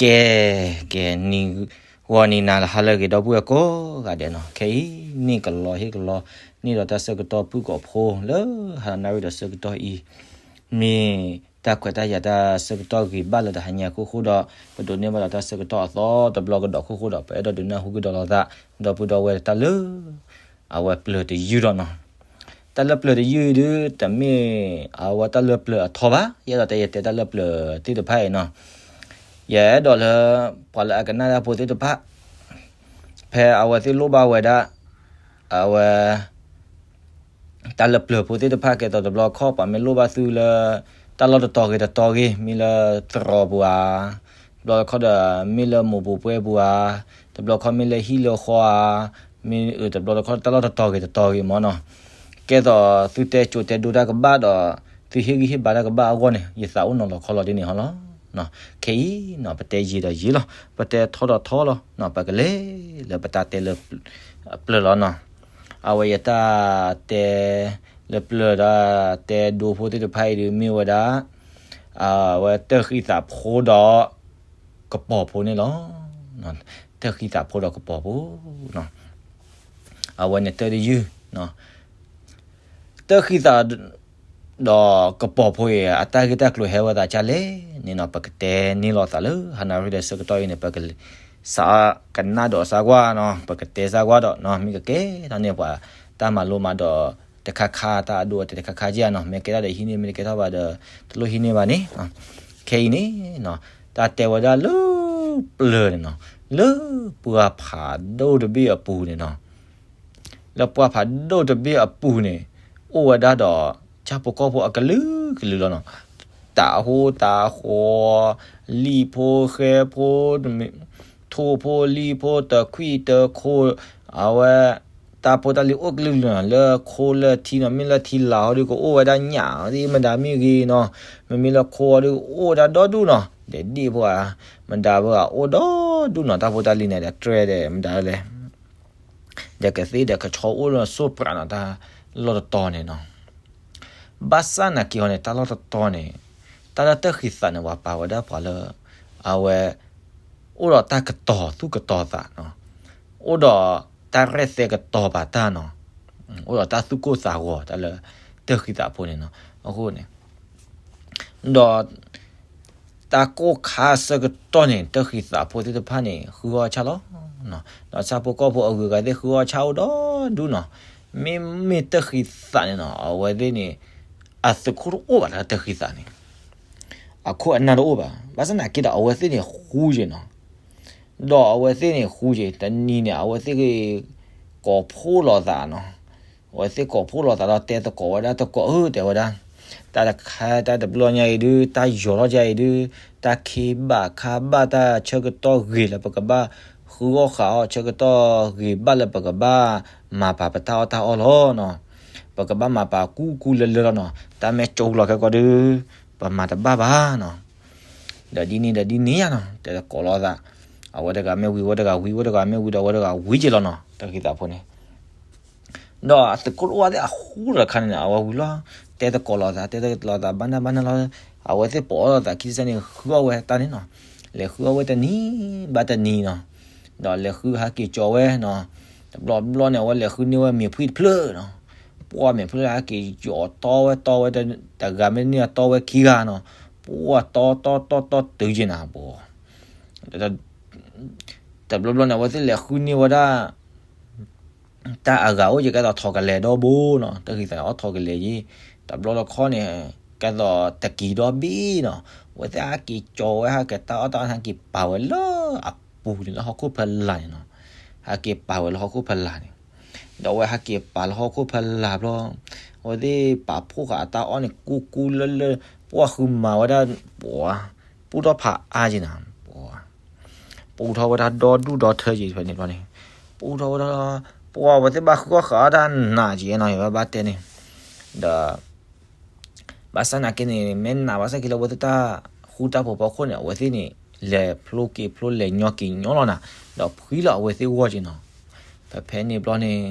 ကဲ, ကဲ, နံၤဂီၤနံၤနၤလၢဟါလၢအဂ့ၤ ဒီပုၢ်ဝဲၢ်ကိးဂၤဒဲးနီၤ, ခဲအံၤန့ၣ် ကလီၤဟ့ၣ်ကလီၤန့ၢ်ဒီးတၢ်ဆၢကတီၢ် ပုၢ်ကိာ်ဖိ လၢဟါနၣ်ရံၣ်ဒီးဆၢကတီၢ်အံၤ မ့ၢ်တၢ်ခွဲးတၢ်ယာ်တၢ်ဆၢကတီၢ်ဂ့ၤဘၣ်လၢတဟါညါအဃိဒီး ပဒိးန့ၢ်ဘၣ်ဒီးတၢ်ဆၢကတီၢ်အသီတဘျီကဒီးအဃိဒီး ပအဲၣ်ဒိးဒုးနၢ်ဟူကဒီးလိာ်သး ဒီပုၢ်ဒီဝဲၢ်တၢ်လၢ အဝဲပျၢၤတယုၢ်ဒီးနီၤ. တၢ်လၢပျၢၤတယုၢ်အံၤဒုး တမ့ၢ်အဝဲတၢ်လၢပျၢၤအထီဘၣ်, ယအဲၣ်ဒိးတဲယတဲတၢ်လၢပျၢၤသ့ၣ်တဖၣ်အံၤနီၤ. ယအဲၣ်ဒိးလၢ ပှၤလၢအကနၣ်တၢ်ဖိသ့ၣ်တဖၣ် ဖဲအဝဲသ့ၣ်လိၣ်ဘၣ်ဝဲဒၣ် အဝဲ တၢ်လၢပျၢၤဖိသ့ၣ်တဖၣ် ကဲသိးတဘျီခီၣ် ပှၤမ့ၢ်လိၣ်ဘၣ်သုလၢ တၢ်လီၢ်တတီၤဂ့ၤတတီၤဂ့ၤ, မ့ၢ်လၢသရိာ်ပူၤဧါ, တဘျီခီၣ်ဒီး မ့ၢ်လၢမိၢ်ပူၤပှဲၤပူၤဧါ, တဘျီခီၣ်မ့ၢ်လၢဟံၣ်လၢဃီဧါ, မ့ၢ်အတဘျီခီၣ်တၢ်လီၢ်တတီၤဂ့ၤတတီၤဂ့ၤမ့ၢ်နီၤ, ကဲသိးသုတဲကိၤတဲဒိတၢ်ကဘၣ်ဒီး သုဟ့ၣ်ဂံၢ်ဟ့ၣ်ဘါတၢ်ကဘၣ်အဂီၢ်န့ၣ် ယသးအိၣ်နီၤလီၤခီလီၤဒ်န့ၣ်ဟီလီၤ. ခဲအံၤနီၤ ပတဲယံာ်ဒီးယံာ်လီၤ, ပတဲထီဒီးထီလီၤ, ပကလဲၤလၢပတၢ်တဲလၢ ပျၢၤလီၤနီၤ. အဝဲယတၢ်တဲလၢပျၢၤဒီး တဲဒိဖိသ့ၣ်တဖၣ်အံၤဒုးမ့ၢ်ဝဲဒၣ် အဝဲတၢၢ်ဃံသးဖိဒီး ကပီၤဖိန့ၣ်လီၤ. တၢၢ်ဃံသးဖိဒီးကပီၤဖိနီၤ. အဝဲန့ၣ်တၢၢ်တယုၢ် တၢၢ်ဃံသး ဒီးကပီၤဖိအံၤ အတၢ်ဂ့ၢ်တၢ်ကျိၤဟဲဝဲသးဒ်လဲၣ်န့ၣ်နီၤ ပကတဲန့ၢ်လိာ်သးလၢဟါနၣ်ရံၣ်ဒီးဆၢကတီၢ်အံၤန့ၣ် ပက စးကနၣ်ဒီးစၢ်ကွၢ်နီၤ ပကတဲစၢ်ကွၢ်ဒီးနီၤ မ့ၢ်ကကဲထီၣ်န့ၢ်ပှၤတၢ်မၤလိမၤဒိးတခါခါ တၢ်အဒိအတဲာ်တခါခါက့နီၤ မ့ၢ်ကဲထီၣ်ဒီးဟံးန့ၢ် မ့ၢ်တကဲထီၣ်ဘၣ်ဒီး တလိၣ်ဟံးန့ၢ်ဘၣ်န့ၣ် ခဲအံၤန့ၣ်နီၤ တၢ်တဲဝဲဒၣ်လၢပျၢၤန့ၣ်နီၤ လၢပှၢ်ဖးဒိၣ်တဘ့ၣ်အပူၤန့ၣ်နီၤ လၢပှၢ်ဖးဒိၣ်တဘ့ၣ်အပူၤန့ၣ် အိၣ်ဝဲဒၣ်ဒီး ဆၣ်ဖိကီၢ်ဖိအကလုာ်ကလုာ်လီၤနီၤ. တၤဟိတၤဃီ, လံၣ်ဖိဃဲဖိ, ထိၣ်ဖိလံၣ်ဖိ တခွံၣ်တခိၣ်, အဝဲ တၢ်ဖိတၢ်လံၤအိၣ်ကလုာ်ကလုာ်နီၤ. လၢခိလၢထံနီၤ မ့ၢ်လၢထံလာ်ဟီဒုး ကအိၣ်ဝဲဒၣ်ညၣ်သ့ၣ်မတၤမ့ၢ်ဂ့ၤနီၤ. မ့မ့ၢ်လၢခိအီၤဒုး အိၣ်ဝဲဒၣ်ဒီဒူၣ်နီၤ. ဒီးဒ့ၣ်ဖိဧါ, မတၤဖိဧါ အိၣ်ဒီဒူၣ်နီၤ. တၢ်ဖိတၢ်လံၤန့ၣ် ဒီးတြဲၤဒီးမတၤလဲၣ် ဒီးကသ့ၣ်ဒီးကဆီအိၣ်လၢစိၢ်ပြးနီၤ တၢ်လီၢ်တတီၤန့ၣ်နီၤ. ဘၣ်ဆၣ်နာ်က့ၤအီၤန့ၣ် တၢ်လီၢ်တတီၤန့ၣ် တၢ်လၢတၢၢ်ဃံသးန့ၣ် ပှၤပာ်ဝဲဒၣ်ပှၤလၢ အဝဲ အိၣ်ဒီးတၢ်ကတီၤသူၣ်ကတီၤသးနီၤ, အိၣ်ဒီးတၢ်ရဲၣ်သဲကတီၤပာ်တၢ်နီၤ, အိၣ်ဒီးတၢ်သူၣ်ကိၢ်သးဂီၤ တၢ်လၢတၢၢ်ဃံသးဖိန့ၣ်နီၤ. အဃိန့ၣ် ဒီး တၢ်ကိၢ်ခါဆၢကတီၢ်န့ၣ် တၢၢ်ဃံသးဖိသ့ၣ်တဖၣ်န့ၣ် ဃုအီၣ်ဆၣ်လီၤ. ဒီးဆၣ်ဖိကီၢ်ဖိအဂုၤအဂၤသ့ၣ် ဃုအီၣ်ဆၣ်အိၣ်ဒီဒူၣ်နီၤ. မ့မ့ၢ်တၢၢ်ဃံသးန့ၣ်နီၤ အဝဲသ့ၣ်န့ၣ် အသုးခိၣ်တအိၣ်ဘၣ်လၢတၢၢ်ဃံသးန့ၣ်, အခိၣ်အနၢ်တအိၣ်ဘၣ်. ဘၣ်ဆၣ်နာ်က့ၤဒီး အဝဲသ့ၣ်န့ၣ်ဃူယ့ၤနီၤ. ဒီးအဝဲသ့ၣ်န့ၣ်ဃူယ့ၤ တနံၤန့ၣ် အဝဲသ့ၣ် ကိးဖှိၣ်လိာ်သးနီၤ. အဝဲသ့ၣ်ကိးဖှိၣ်လိာ်သးဒီးတဲသကိးဝဲဒၣ် သကိးဧၢ တဲဝဲဒၣ်, တၢ်တခါတၢ်တဘျီညါအံၤဒုး တၢ်ယီၤထီၣ်ကါအံၤဒုး တၢ်ခ့ဘၣ်ခါဘၣ် တၢ်ဆၢကတီၢ်ဂ့ၤလၢပကဘၣ်ဃုအီၣ်ဃုအီၣ် ဆၢကတီၢ်ဂ့ၤဘၣ်လၢပကဘၣ်မၤပာ်ပတၢ်အီၣ်တၢ်အီလီၤနီၤ. ပကဘၣ်မၤပာ်ကူကူလၢလၢလီၤနီၤ. တၢ်မ့ၢ်ကၠိလီၤခဲကီးဒုး ပမၤတဘၣ်ဘၣ်နီၤ. ဒီးဒ်န့ၣ်ဒီးဒ်န့ၣ်ယါနီၤ တဲသကိးလိာ်သး, အဝဲတဂၤမ့ၢ်ဝံၤ အဝဲတဂၤဝံၤ အဝဲတဂၤမ့ၢ်ဝံၤဒီး အဝဲတဂၤဝံၤက့ၤလီၤနီၤ တၢ်ဃံသးဖိန့ၣ် ဒီးအသုးခိၣ်တအိၣ်ဘၣ်သ့ၣ် အဃူလီၤခါန့ၣ် အဝဲဝံၤလီၤ တဲသကိးလိာ်သး တဲသကိးလိာ်သး ဘၣ်နၢ်ဘၣ်နၢ်လီၤ. အဝဲသ့ၣ်ပိာ်အီၣ်လိာ်သးခံစဲန့ၣ် ဃုအီၣ်ဝဲတၢ်န့ၣ်နီၤ. လဲၤဃုအီၣ်ဝဲတနံၤဘၣ်တနံၤနီၤ. ဒီးလဲၤဃုဟးက့ၤကၠီဝဲနီၤ. တဘျီဘျီန့ၣ် အဝဲလဲၤဃုန့ၢ်ဝဲမ့ၤဖှံၣ်တဖျၢၣ်နီၤ. ပှၢ်မ့ၤဖျၢၣ်ဟးက့ၤယီၤတီဝဲတီဝဲ တဂၤမ့ၢ်န့ၢ်အတီဝဲခံဂၤနီၤ. ပှၢ်တီတီတီတီတုၤက့ၤနၤ ပှၤ တဘျီဘျီန့ၣ် အဝဲသ့ၣ်လဲၤဃုန့ၢ်ဝဲဒၣ် တၢ်အဂၤအိၣ်က့ၤကဲသိးထိးကလဲၤဒီဘိနီၤ. တၢ်ဃံသးန့ၣ် အီၣ်ထိးကလဲၤက့ၤ တဘျီတခီန့ၣ် ကဲသိးတကံၤဒီဘ့ၣ်နီၤ. အဝဲသ့ၣ်ဟးက့ၤကၠီဝဲ ဟးက့ၤတၢ်အီၣ်တၢ်အီ ဟဲက့ၤပာ်ဝဲလၢအပူၤန့ၣ် လၢဟီၣ်ခိၣ်ဖဲလာ်န့ၣ်နီၤ. ဟဲက့ၤပာ်ဝဲလၢဟီၣ်ခိၣ်ဖဲလာ်န့ၣ် ဒီးအဝဲဟဲက့ၤပာ်လၢဟီၣ်ခိၣ်ဖဲလာ်ဘျီ အဝဲသ့ၣ်ပာ်ဖှိၣ်ဃာ်အတၢ်အီၣ်န့ၣ် ကူကူလၢလၢ ပှၢ်ဃုမၤဝဲဒၣ် ပှၤ ပူထီၣ်ဖးအါက့ၤနၤ ပှၤ ပူထီၣ်ဝဲဒၣ်ဒီဒူၣ်ဒီထၢက့ၤဖဲန့ၣ်ဘျီန့ၣ် ပူထီၣ်ဝဲဒၣ် ပှၤဝဲသ့ၣ်ဘၣ်ဃုအီၣ်ဃာ်အီၣ်တၢ်နးက့ၤနီၤ ယဘၣ်တဲန့ၣ် ဒီး ဘၣ်ဆၣ်နာ်က့န့ၣ် မ့ၢ်နးဘၣ်ဆၣ်က့လၢအဝဲသ့ၣ်တၢ်ဃူတၢ်ဖိးဖီခိၣ်န့ၣ် အဝဲသ့ၣ်န့ၣ် လဲၤဖျိက့ၤဖျိလဲၤညီက့ၤညီလီၤနၤ ဒီးဖှံလီၤအဝဲသ့ၣ်ဂီၢ်က့ၤနီၤ ဖဲဖဲန့ၣ်ဘျီန့ၣ်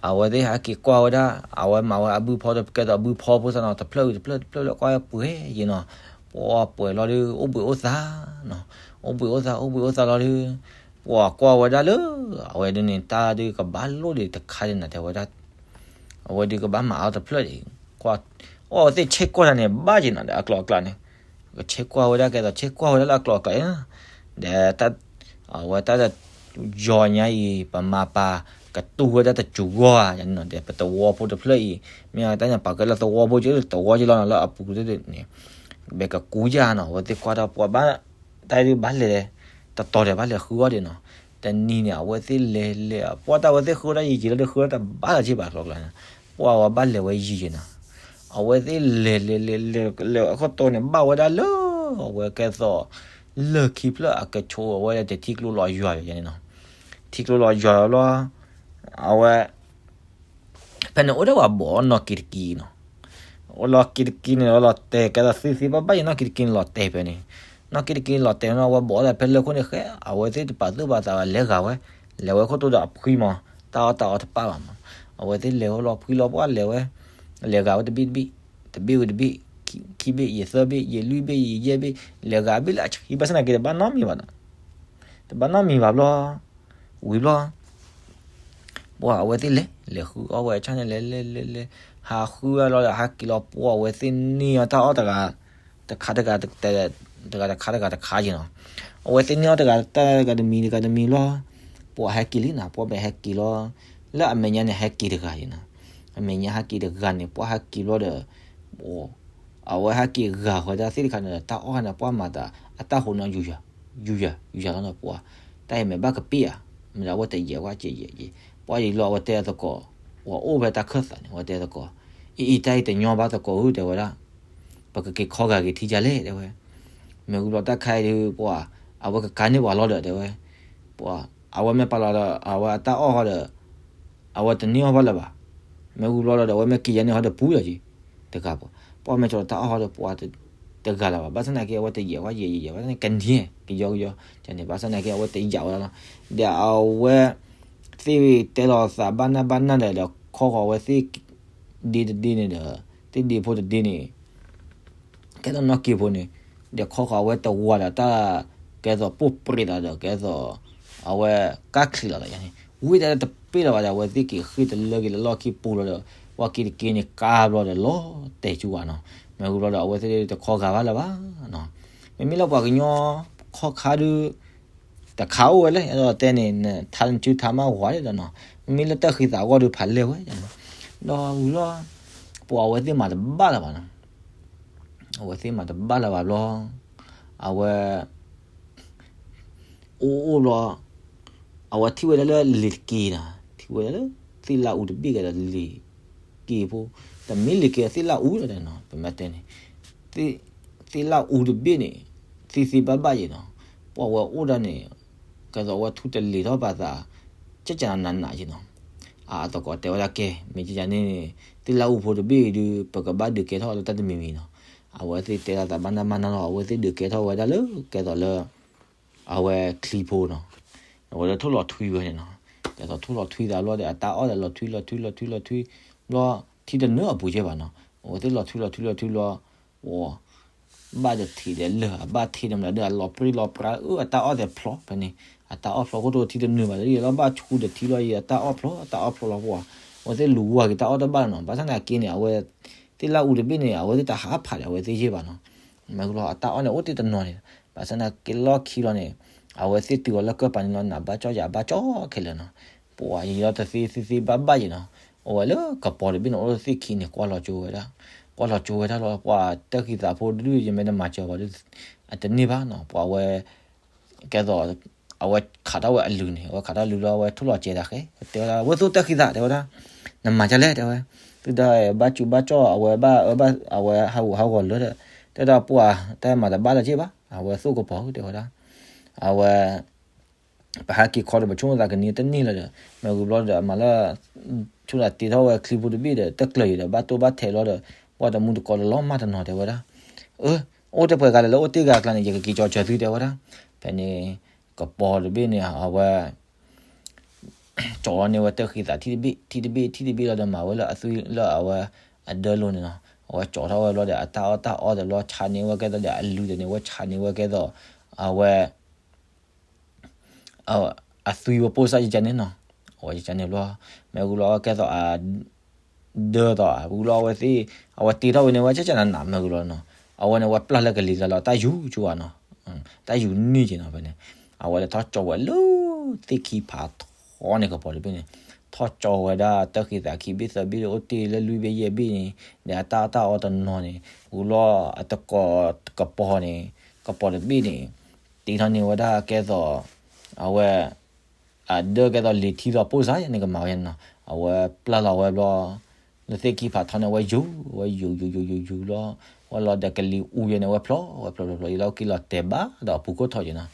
အဝဲသ့ၣ်ဟဲက့ၤကွၢ်ဝဲဒၣ် အဝဲမၤဝဲအဘုဖီတကဲသိးအဘုဖီဖိသၣ်နီၤ တဖျၢၣ်ဝံၤတဖျၢၣ်တဖျၢၣ်လၢကွၢ်ပှဲၤယ့ၤနီၤ ပှၤပှဲၤလီၤဒုး အိၣ်ဘှံးအိၣ်သါနီၤ, အိၣ်ဘှံးအိၣ်သါ အိၣ်ဘှံးအိၣ်သါလီၤဒုး ပှၤကွၢ်ဝဲဒၣ်လၢ အဝဲဒုးန့ၣ် တၢ်ဒုးကဘၣ်လိၣ်ဒံးတခါဒံးနၤ တဲဝဲဒၣ်, အဝဲဒုးကဘၣ်မၤအါတဖျၢၣ်ဒံး, ကွၢ်, အီၣ်ဝဲသ့ၣ်ဆဲးကွၢ်တၢ်န့ၣ် ဘၣ်က့ၤနီၤ ဒီးအကျိၤအကျဲန့ၣ်, ကဆဲးကွၢ်ဝဲဒၣ်ကဲသိး ဆဲးကွၢ်ဝဲဒၣ်လၢအကျိၤအကျဲ, ဒီး အဝဲတၢ် ယီၤညါအံၤ ပမၤပာ်ကတူၢ်ဝဲဒၣ်တစူၤဂီၢ်ဧါန့ၣ်နီၤ, ဒီးပသဝီဖိတဖျၢၣ်အံၤ မ့ၢ်တၢ်ညါပာ်ကဲလၢသဝီဖိက့ သဝီက့လီၤနီၤ လၢအပူၤန့ၣ် ဘဲကကူယါနီၤ, အဝဲသ့ၣ်ကွၢ်တၢ်ပှၤဘၣ် တၢ်ဒုးဘၣ်လဲၤ တတီၤဒီးဘၣ်လဲၤဃုအီၣ်ဒံးနီၤ, တနံၤန့ၣ် အဝဲသ့ၣ်လဲၤလဲၤ ပှၤတၢ်ဝဲသ့ၣ်ဃုအီၣ်တၢ်ယံာ်ယံာ်လီၤဒီး ဃုအီၣ်တၢ်ဘၣ်လီၤက့ဘၣ်ကျီကျီန့ၣ်, ပှၤဝဲဘၣ်လဲၤဝဲယံာ်ယံာ်နီၤ, အဝဲသ့ၣ်လဲၤလဲၤလဲၤလဲၤလဲၤအခီၣ်တီန့ၣ် ဘၣ်ဝဲဒၣ်လၢ အဝဲကဲသိး လၢၢ်ခံဖျၢၣ်အကဆိးအဝဲဒၣ်တထံကျိလီၤယွၤန့ၣ်နီၤ, ထံကျိလီၤယွၤလီၤ အဝဲ ဖဲန့ၣ်အိၣ်ဒၣ်ပှၤဘီၣ်နီၢ်က့တက့ၢ်နီၤ, အိၣ်လီၤက့တက့ၢ်န့ၣ် လီၤတဲာ်ကဲသိးသ့သ့ဘၣ်ဘၣ်ယံၤနီၢ်က့တက့ၢ်န့ၣ်လီၤတဲာ်ဖဲန့ၣ်, နီၢ်က့တက့ၢ်န့ၣ်လီၤတဲာ်နီၤ အဝဲဘီၣ်ဒၣ်ဖဲလၢခိၣ်န့ၣ်ဃဲ အဝဲသ့ၣ်တပာ်သူၣ်ပာ်သးဝဲလဲၤဂာ်ဝဲ, လဲၤဝဲခိၣ်တိဒီးအဖှံမး, တၢ်အီၣ်တၢ်အီတပာ်ဘၣ်မး, အဝဲသ့ၣ်လဲၤဝဲလီၤဖှံလီၤပှၢ်လဲၤဝဲ, လဲၤဂာ်ဝဲတဘ့ၣ်တဘ့ၣ်, တဘ့ၣ်ဝံၤတဘ့ၣ်, ခံဘ့ၣ်ယသၢဘ့ၣ် ယလွံၢ်ဘ့ၣ်ယယဲၢ်ဘ့ၣ်, လဲၤဂာ်ဘ့ၣ်လၢအဆံဘၣ်ဆၣ်သနာ်က့တဘၣ်နီတမံၤဘၣ်နီၤ, တဘၣ်နီတမံၤဘၣ်ဘျီ, ဝံၤဘျီ ပှၤအဝဲသ့ၣ်လဲၤ လဲၤဃုအီၣ်ဝဲဆၣ်န့ၣ် လဲၤလဲၤလဲၤလဲၤ, ဟးဃုဝဲလီၤဒီးဟးက့ၤလီၤ ပှၤအဝဲသ့ၣ်န့ၢ်အီၣ်တၢ်အီၣ်တဂၤ တခါတဂၤ တဂၤတခါတဂၤတခါယံၤနီၤ, အဝဲသ့ၣ်န့ၢ်အီၣ်တဂၤတဂၤတမံၤတဂၤတမံၤလီၤ, ပှၤဟဲက့ၤလံနီၤ ပှၤမ့ၢ်ဟဲက့ၤလီၤ, လၢအမဲာ်ညါန့ၣ် ဟဲက့ၤတဂၤယံၤနီၤ, အမဲာ်ညါဟဲက့ၤတဂၤန့ၣ် ပှၤဟဲက့ၤဘျီဒီး အဝဲဟဲက့ၤဂာ်ဃီၤတၢ်သ့ၣ်တခါန့ၣ်ဒီး တၢ်အီၣ်ခါန့ၣ် ပှၤမၤသး အတၢ်ဟိးနီၤ ယူၤယၤ ယူၤယၤလီၤနီၤ ပှၤ တၢ်အံၤမ့ၢ်ဘၣ်ကပ့ၢ်ဧါ, မ့ၢ်ဒၣ်အဝဲတယဲၢ်ဝဲကဲယဲၢ်ယဲၢ်, ပှၤယံၤလီၤ အဝဲတဲသကိး, ပှၤအိၣ်ဖဲတၢ်ခၢၣ်သးန့ၣ် အဝဲတဲသကိး, အံၤအံၤ တၢ်အံၤတညီဘၣ်သကိးဧၢ တဲဝဲဒၣ်, ပကက့ၤခီဂာ်က့ၤထံယၤလဲၣ် တဲဝဲ, မ့ၢ်ဝံၤဘျီတၢ်ခါအံၤဒုး ပှၤ အဝဲကကါန့ၢ်ပှၤလီၤဒီး တဲဝဲ, ပှၤ အဝဲမ့ၢ်ပာ်လီၤဒီး အဝဲအတၢ်အီၣ်ဃီဒီး အဝဲတန့ၢ်အီၣ်ဘၣ်လၢၤဘၣ်, မ့ၢ်ဝံၤဘျီဒီး အဝဲမ့ၢ်က့ၤယၤန့ၢ်ဃီဒီးပူၤလီၤက့ၤ, တဂၤပှၤ ပှၤမ့ၢ်ကၠီၤတၢ်အီၣ်ဃီဒီးပှၤ တဂၤလၢၤဘၣ်, ဘၣ်ဆၣ်သနာ်က့ အဝဲတယဲၢ်ဝဲယဲၢ်ယဲၢ်ယဲၢ် ဘၣ်ဆၣ်သနာ်က့ ကန့ၢ် ကယီကယီ, န့ၣ် ဘၣ်ဆၣ်သနာ်က့ အဝဲတယဲၢ်ဝဲလီၤ, ဒီးအဝဲ သ့ၣ်တဲလီၤသးဘၣ်နၢ်ဘၣ်နၢ်ဒီး ဒီးခီဃီၤဝဲသ့ၣ်ဒ့တဒ့န့ၣ်ဒီး သ့ၣ်ဒ့ဖိတဒ့န့ၣ် ကဲသိးနီၢ်က့ဖိန့ၣ်, ဒီးခီဃီၤဝဲတဝၤဒီးတၢ် ကဲသိးပိၢ်ပြ့းလီၤဒီး ကဲသိး အဝဲကၢ်ချံးလီၤဒီးယၤန့ၣ် ဝံၤတၢ်တပ့ၢ်လီၤဘၣ်ဒီး အဝဲသ့ၣ်က့ၤဃ့ၢ်တလၢက့ၤလၢလီၢ်ခံပူၤလီၤဒီး ပှၤက့ၤတက့ၤန့ၣ်ကါဘျီဒီးလီၤတဲာ်ဆူဝဲနီၤ, မ့ၢ်ဝံၤဘျီဒီး အဝဲသ့ၣ်တခီဂာ်ဘၣ်လၢၤဘၣ်နီၤ, မ့မ့ၢ်လၢပှၤကညီခီၣ်ခါဒုး တခါအိၣ်ဝဲလဲၣ် အဲၣ်ဒိးတဲန့ၣ် နထါနစုထါမးဝၤဒ်ဒီးနီၤ, မ့မ့ၢ်လၢတၢ်ဃံသးအဂီၢ်ဒုးဖးလဲၢ်ဝဲ, ဒီးဝံၤလီၤ ပှၤအဝဲသ့ၣ်မၤတဘၣ်လၢၤဘၣ်နီၤ, အဝဲသ့ၣ်မၤတဘၣ်လၢၤဘၣ်ဘျီ, အဝဲ အိၣ်အိၣ်ဘျီ, အဝဲထံၣ်ဝဲဒၣ်လၢလံာ်တက့ၢ်နီၤ, ထံၣ်ဝဲဒၣ်လၢ သ့ၣ်လၣ်အူတဘ့ၣ်ကဒီးလံာ်က့ၢ်ဖိ, တမ့ၢ်လံာ်က့ၢ်သ့ၣ်လၣ်အူလီၤဒီးနီၤ, ပမ့ၢ်တဲန့ၣ် သ့ၣ်လၣ်အူတဘ့ၣ်န့ၣ် သ့သ့ဘၣ်ဘၣ်ယံၤနီၤ, ပှၤဝဲအိၣ်ဒၣ်န့ၣ် ကဲသိးအဝဲထူတလ့ၤထီၣ်ပာ်သး ကကနးနးယံၤနီၤ, အသကိးတဲဝဲဒၣ်ကဲ မ့ၢ်ကန့ၣ်န့ၣ် သ့ၣ်လၣ်အူဖိတဘ့ၣ်အံၤဒုး ပကဘၣ်ဒုးကဲထီၣ်လၢတၢ်တမံၤမံၤနီၤ, အဝဲသ့ၣ်တဲလီၤသးဘၣ်နၢ်ဘၣ်နၢ်လီၤ အဝဲသ့ၣ်ဒုးကဲထီၣ်ဝဲဒၣ်လၢ ကဲသိးလၢ အဝဲချံဖိနီၤ, အဝဲလၢထိၣ်လီၤထွံဝဲန့ၣ်နီၤ, ကဲသိးထိၣ်လီၤထွံသးဘျီဒီး အတၢ်အီၣ်ဒီးလီၤထွံလီၤထွံလီၤထွံလီၤထွံ, ဘျီ ထံတနုာ်အပူၤကဲဘၣ်နီၤ, အဝဲသ့ၣ်လီၤထွံလီၤထွံလီၤထွံဘျီ, အ ဘၣ်တထံးဒီးလၢာ် အဘၣ်ထံးဒီးမနုၤဒီး အလီၤပြံလီၤပြါ အၢ အတၢ်အီၣ်သဲးဖျိးဖဲန့ၣ်, အတၢ်အီၣ်ဖျိးခိၣ်တိၢ်ထံတနုာ်ဘၣ်ဒီး ယလီၤဘၣ်ဆူဒီးထံလီၤယံၤ အတၢ်အီၣ်ဖျိး အတၢ်အီၣ်ဖျိးလီၤပှၤ, အဝဲသ့ၣ်လူၤဝါက့ၤတၢ်အီၣ်တဘၣ်နီၤ, ဘၣ်ဆၣ်သနာ်က့န့ၣ် အဝဲ သ့ၣ်လၣ်အူတဘ့ၣ်န့ၣ် အဝဲသ့ၣ်တဟးဖးဒီးအဝဲသ့ၣ်ယဲၢ်ဘၣ်နီၤ, မ့ၢ်ကလီၤ အတၢ်အီၣ်န့ၣ် အိၣ်တ့ၢ်တနီၤန့ၣ်, ဘၣ်ဆၣ်သနာ်က့လီၢ်ခံလီၤန့ၣ်, အဝဲသ့ၣ်တုၤအီၤလၢကၢၢ်ပၤန့ၣ်လီၤ နးဘၣ်ကၠီယၤဘၣ်ကၠီခဲလၢာ်နီၤ, ပှၤယံၤလီၤတသ့သ့သ့ဘၣ်ဘၣ်ယံၤနီၤ, အိၣ်ဝဲလၢကပီၤတဘ့ၣ်န့ၣ် အိၣ်လၢသ့ၣ်ခံန့ၣ် ကွၢ်လီၤကၠိဝဲဒၣ်, ကွၢ်လီၤကၠိဝဲဒၣ်လီၤ ပှၤတၢ်ဃံသးဖိဒုးယမ့ၢ်တမၤစၢၤပှၤဒုး အတန့ၢ်ဘၣ်နီၤ, ပှၤဝဲ ကဲသိး အဝဲခးထီၣ်ဝဲအလုၢ်န့ၣ် အဝဲခးထီၣ်လုၢ်လီၤ အဝဲထိၣ်လီၤစဲးတၢ်ဃဲ တဲဝဲဒၣ် ဝဲသိၣ်တၢ်ဃံသး တဲဝဲဒၣ်, နမၤဒ်လဲၣ် တဲဝဲ, သုတၢ်ဘၣ်စူးဘၣ်ကၠီၣ် အဝဲဘၣ်အၢဘၣ် အဝဲဟးဂူာ်ဟးဂီၤလၢဒီး တဲဒၣ်ပှၤတၢ်မၤတဘၣ်လၢၤက့ဘၣ် အဝဲသိၣ်ကပီၤ တဲဝဲဒၣ်, အဝဲ ပဟဲက့ၤခီဒီး ပဆိကမိၣ်သးကန့ၢ်တန့ၢ်လၢၤဒီး မ့ၢ်ဂ့ၤဘျီဒီး အမၤလၢ ဆိကမိၣ်သးတ့ထီၣ်ဝဲချံဖိတဘ့ၣ်ဒီး တကျၢၤအံၤဒီး ဘၣ်တိၢ်ဘၣ်ထဲးလီၤဒီး ပှၤတမူတကိးဒီးလီၤမၢ်တနီၤ တဲဝဲဒၣ်, အၢ အိၣ်တပှဲၤဂၤလၢာ်လၢအိၣ်တ့ၢ်ဂၤအကျါန့ၣ် ယကက့ၤကၠီၤစၢၤသု တဲဝဲဒၣ်, ဖဲန့ၣ် ကပီၤတဘ့ၣ်န့ၣ် အဝဲ ကၠီၤလီၤန့ၢ်ဝဲတၢ်ဃံသးထံၣ်တဘ့ၣ် ထံၣ်တဘ့ၣ် ထံၣ်တဘ့ၣ်လီၤဒီး မၤဝဲလၢအသွံၣ်လၢအဝဲ အဒၢလိၤန့ၣ်လီၤ. အဝဲကၠီထီၣ်ဝဲဘျီဒီး အတၢ်အီၣ်တၢ်အီတဘျီ ဆါန့ၢ်ဝဲကဲသိးဒီး အလုၢ်တန့ၢ်ဝဲ ဆါန့ၢ်ဝဲကဲသိး အဝဲ အသွံဝဲပိၢ်စၢ်ယကန့ၣ်နီၤ. အဝဲယကန့ၣ်ဘျီ မ့ၢ်ဂုၤလီၤကဲသိးအ ဒၢသိး ဂုၤလီၤအဝဲသ့ၣ် အဝဲတ့ထီၣ်ဝဲန့ၣ် ဝဲကကနးနးမ့ၢ်ဂုၤလီၤနီၤ. အဝဲန့ၣ် ဝဲပျၢ်လၢကလံၤကျါလီၤ တၢ်ယူၤကၠူဧါနီၤ. တၢ်ယူၤန့ၢ်က့နီၤ ဖဲန့ၣ် အဝဲလဲၤထီၣ်ကၠီဝဲလၢ သ့ၣ်ခံဖးထီန့ၣ်ကပီၤတဘ့ၣ်န့ၣ် ထီၣ်ကၠီဝဲဒၣ် တၢ်ဃံသးခံဘ့ၣ်သၢဘ့ၣ်ဒီး အိၣ်တ့ၢ်လၢလွံၢ်ဘ့ၣ်ယဲၢ်ဘ့ၣ်န့ၣ် ဒီးအတၢ်အီၣ်တၢ်အီတနီၤန့ၣ် ဂုၤလီၤအတကိးကပီၤန့ၣ် ကပီၤတဘ့ၣ်န့ၣ် တ့ထီၣ်န့ၢ်ဝဲဒၣ်ကဲသိး အဝဲ အဒၢကဲသိးလံၤထံသိးပိၢ်စၢ်ယဲန့ၣ် ကမၤဝဲန့ၣ်နီၤ. အဝဲပျၢ်လီၤဝဲဘျီ လၢသ့ၣ်ခံဖးထီန့ၣ် အဝဲယူၤ အဝဲယူၤယူၤယူၤယူၤယူၤလီၤ ဝဲလီၤဒီးကလံၤအူယဲန့ၣ် အဝဲဖျိ အဝဲဖျိဖျိဖျိ ယလီၤက့ၤလီၤတဲာ်ဘၣ်ဒီးအပူၤခိၣ်ထီၣ်က့နီၤ.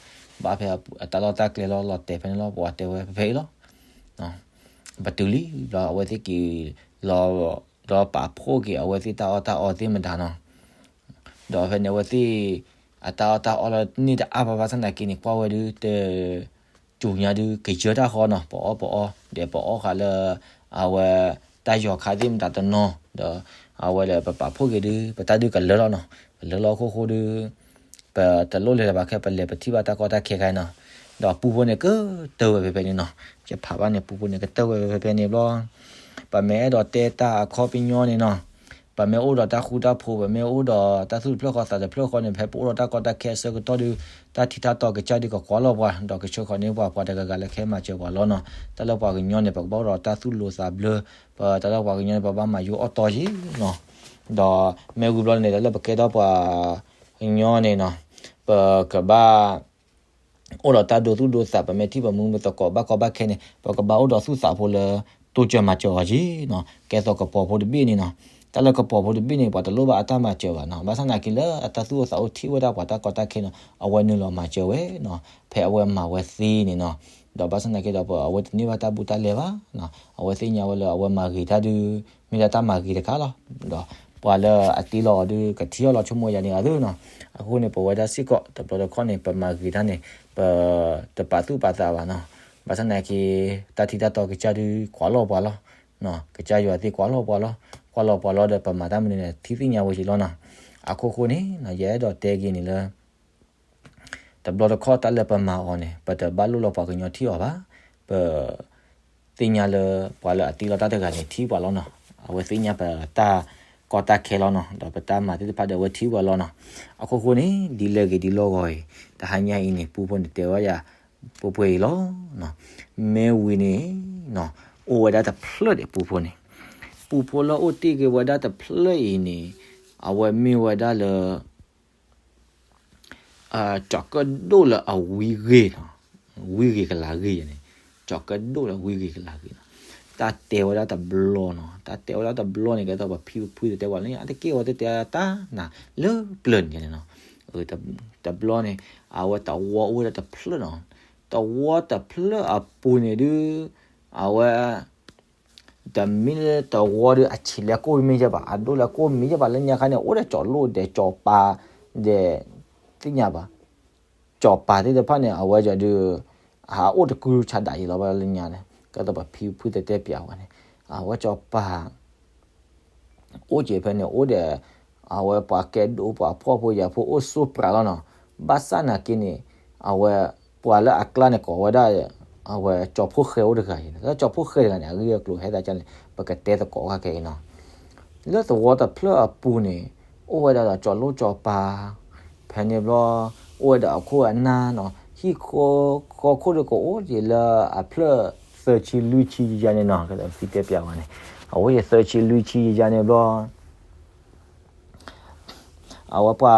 ဘၣ်ဖဲအတၢ်လီၢ်တၢ်ကျဲလီၤ လီၤတဲာ်ဖဲန့ၣ်လီၤ ပှၤတဲဝဲဖဲအံၤလီၤ ပတုၤလံဘျီ အဝဲသ့ၣ်က့ၤလီၤ ဒီးပာ်ဖှိၣ်က့ၤအဝဲသ့ၣ်တၢ်အီၣ်တၢ်အီသ့ၣ်မတၤနီၤ. ဒီးဖဲန့ၣ်အဝဲသ့ၣ် အတၢ်အီၣ်တၢ်အီလၢန့ၣ်တအါဘၣ်ဘၣ်ဆၣ်သနာ်က့န့ၣ် ကွၢ်ဝဲဒုးတ စူၤညါဒုး ကယၢတၢ်ဃီနီၤ ပအီၣ်ပအီ ဒီးပအီၣ်ဃာ်လၢ အဝဲ တၢ်ယီၤခါသ့ၣ်မတၤတနီၤ ဒီး အဝဲဒီးပပာ်ဖှိၣ်က့ၤဒုး ပတၢ်ဒုးကလၢလီၤနီၤ ကလၢလီၤအခိၣ်ဃိဒုး ပတလိၣ်လဲၤတဘၣ်ခဲ ပလဲၤပထံၣ်ဘၣ်တၢ်ကီတၢ်ခဲခါနီၤ. ဒီးပူဖိန့ၣ်ကတၢၢ်ဝဲဖဲဖဲန့ၣ်နီၤ ယဖးဘၣ်န့ၣ် ပူဖိန့ၣ်ကတၢၢ်ဝဲဖဲဖဲန့ၣ်ဘျီ ပမ့ၢ်အဲၣ်ဒိးတဲတၢ်အခီပညီန့ၣ်နီၤ ပမ့ၢ်အိၣ်ဒီးတၢ်ဃူတၢ်ဖိး ပမ့ၢ်အိၣ်ဒီးတၢ်သူၣ်တဖျၢၣ်ဃီသးတဖျၢၣ်ဃီန့ၣ် ဖဲပအိၣ်ဒီးတၢ်ကီတၢ်ခဲအဆၢကတီၢ်ဒုး တၢ်ထံတၢ်တီကစၢ်ဒုးကကွၢ်လီၤပှၤ ဒီးကဆှၢဃီၤန့ၢ်ပှၤ ပှၤတဂၤဂၤလၢခဲမၤစၢၤပှၤလီၤနီၤ. တၢ်လၢပှၤကညီန့ၣ် ပကဘၣ်အိၣ်ဒီးတၢ်သူၣ်လိၤသးဘျၢ ပတၢ်လၢပှၤကညီန့ၣ် ပဘၣ်မၤယိၣ်အီၣ်တီယ့ၣ်နီၤ. ဒီးမ့ၢ်ဝံၤဘျီန့ၣ် တၢ်လၢပကဲထီၣ်ပှၤကညီန့ၣ်နီၤ ပကဘၣ် အိၣ်ဒီးတၢ်ဒိသူၣ်ဒိသး ပမ့ၢ်ထံၣ်ပမူပသကိးဘၣ်ကီဘၣ်ခဲန့ၣ် ပကဘၣ်အိၣ်ဒီးသူၣ်သးဖိလၢ တိစၢၤမၤစၢၤအီၤက့နီၤ. ကဲသိးကပီၤဖိတဘ့ၣ်န့ၣ်နီၤ တၢ်လၢကပီၤဖိတဘ့ၣ်န့ၣ် ပှၤတလိၣ်ဘၣ်အတၢ်မၤစၢၤဘၣ်နီၤ. ဘၣ်ဆၣ်သနာ်က့လၢအတၢ်သူၣ်အိၣ်သးအိၣ်ထံၣ်ဝဲဒၣ်ပှၤတၢ်ကီတၢ်ခဲနီၤ အဝဲနုာ်လီၤမၤစၢၤဝဲနီၤ ဖဲအဝဲမၤဝဲသ့န့ၣ်နီၤ. ဒီးဘၣ်ဆၣ်သနာ်က့ဒီး ပအဝဲတန့ၢ်ဘၣ်တၢ်ဘူးတၢ်လဲဘၣ်နီၤ. အဝဲသ့ၣ်ညါဝဲလၢအဝဲမၤဂ့ၤတၢ်ဒုး မ့ၢ်ဒၣ်တၢ်မၤဂ့ၤတခါလီၤ. ဒီးပှၤလၢအတ့လီၤအီၤဒုး ကထံၣ်အီၤလီၤဆိကမိၣ်ယၤန့ၣ်အသိးနီၤ. အဃိန့ၣ် ပဝဲဒၣ်စ့ၢ်ကီးတဘျီတခီၣ်န့ၣ် ပမၤဂ့ၤတၢ်န့ၣ် ပတပာ်သူၣ်ပာ်သးဘၣ်နီၤ. ဘၣ်ဆၣ်သနာ်က့ တၢ်ထံတၢ်တီကစၢ်ဒုးကွၢ်လီၤပှၤလီၤ. ကစၢ်ယွၤသ့ၣ်ကွၢ်လီၤပှၤလီၤ. ကွၢ်လီၤပှၤလီၤဒီး ပမၤတၢ်မနုၤန့ၣ် ထံၣ်သ့ၣ်ညါဝဲက့ၤလီၤနီၤ. အခိၣ်ဃိန့ၣ် ယအဲၣ်ဒိးတဲက့ၤန့ၣ်လၢ တဘျီတခီၣ်တၢ်လၢပမၤအီၤန့ၣ် ပတဘၣ်လိၣ်လၢပှၤကညီထံၣ်အီၤဘၣ်. ပသ့ၣ်ညါလၢပှၤလၢအတ့လီၤတၢ်တဂၤန့ၣ် ထံၣ်ပှၤလီၤနီၤ. အဝဲသ့ၣ်ညါပတၢ်ကီတၢ်ခဲလီၤနီၤ. ဒီးပတၢ်မၤသ့ၣ်တဖၣ်ဒီးအဝဲထံၣ်ပှၤလီၤနီၤ. အခိၣ်ဃိန့ၣ် ဒ်လဲၣ်ဂ့ၤဒ်လဲၣ်ဂ့ၤအံၤ တဟါညါအံၤန့ၣ် ပူဖိန့ၣ်တဲဝဲယၤ ပှဲၤပှဲၤအံၤလီၤ. မ့ၢ်ဝံၤန့ၣ် အိၣ်ဝဲဒၣ်တဖျၢၣ်ဒီးပူဖိန့ၣ် ပူဖိလၢအိၣ်တ့ၢ်က့ၤဝဲဒၣ်တဖျၢၣ်အံၤန့ၣ် အဝဲမ့ၢ်ဝဲဒၣ်လၢ ကၠီၤကၢၣ်ဒိၣ်လၢအဝံဂ့ၤနီၤ, ဝံဂ့ၤကလၤဂ့ၤန့ၣ်, ကၠီၤကၢၣ်ဒိၣ်လၢဝံဂ့ၤကလၤဂ့ၤနီၤ. တၢ်တဲဝဲဒၣ်တဘျီနီၤ, တၢ်တဲဝဲဒၣ်တဘျီန့ၣ် ကဲသိးပဖံပဖုတဲတဲပှၤလၢညါ တက့ၢ်ဝဲတတဲတၢ်နၤလၢပျၢၤန့ၣ်နီၤ. တဘျီန့ၣ် အဝဲတဝီအိၣ်ဝဲဒၣ်တဖျၢၣ်နီၤ, တဝီတဖျၢၣ်အပူၤန့ၣ်ဒုး အဝဲ တမ့ၢ်လၢတဝီဒီးအဆံးလၢကိၣ်မ့ၢ်ယဲၢ်ဘၣ်, အဒိၣ်လၢကိၣ်မ့ၢ်ယဲၢ်ဘၣ်လၢညါခါန့ၣ် အိၣ်ဒီးကၠီၤလိၣ်ဒီးကၠီၤပၤဒီး သ့ၣ်ညါဘၣ်, ကၠီၤပၤသ့ၣ်တဖၣ်န့ၣ် အဝဲဒုး ဟးအိၣ်တကူဆးဒးယံၤလီၤဘၣ်လၢညါန့ၣ် ကဲသိးပဖံဖုတဲတဲပျးဝဲန့ၣ် အဝဲကၠီၤပၤ အိၣ်က့ၤဖဲန့ၣ် အိၣ်ဒီး အဝဲပှၤကဲဒိၣ်ပှၤဖှီၣ်ဖိယာ်ဖိအိၣ်ဆိးပြးလီၤနီၤ. ဘၣ်ဆၣ်နာ်က့န့ၣ် အဝဲပှၤလၢအကျါန့ၣ်ကိးဝဲဒၣ် အဝဲကၠီၤဖိၣ်ဃဲအိၣ်တဂၤအံၤန့ၣ် လၢကၠီၤဖိၣ်ဃဲတဂၤန့ၣ် အဂ့ၢ်အကျိၤဟဲသးကလဲၣ် ပကတဲသကိးခါခဲအံၤနီၤ. လၢသဝီတဖျၢၣ်အပူၤန့ၣ် အိၣ်ဝဲဒၣ်ဒီးကၠီၤလိၣ်ကၠီၤပၤ ဖဲန့ၣ်ဘျီ အိၣ်ဝဲဒၣ်အခိၣ်အနၢ်နီၤ, ဟံၣ်ဃီဃီခိၣ်ဒီးကအိၣ်က့ၤလၢအဖျၢၣ် သၢဆံလွံၢ်ဆံယယါန့ၣ်နီၤ, ကဲသိးဖံတဲပျးဝဲန့ၣ် အဝဲယသၢဆံလွံၢ်ဆံယယါန့ၣ်ဘျီ အဝဲပှၤ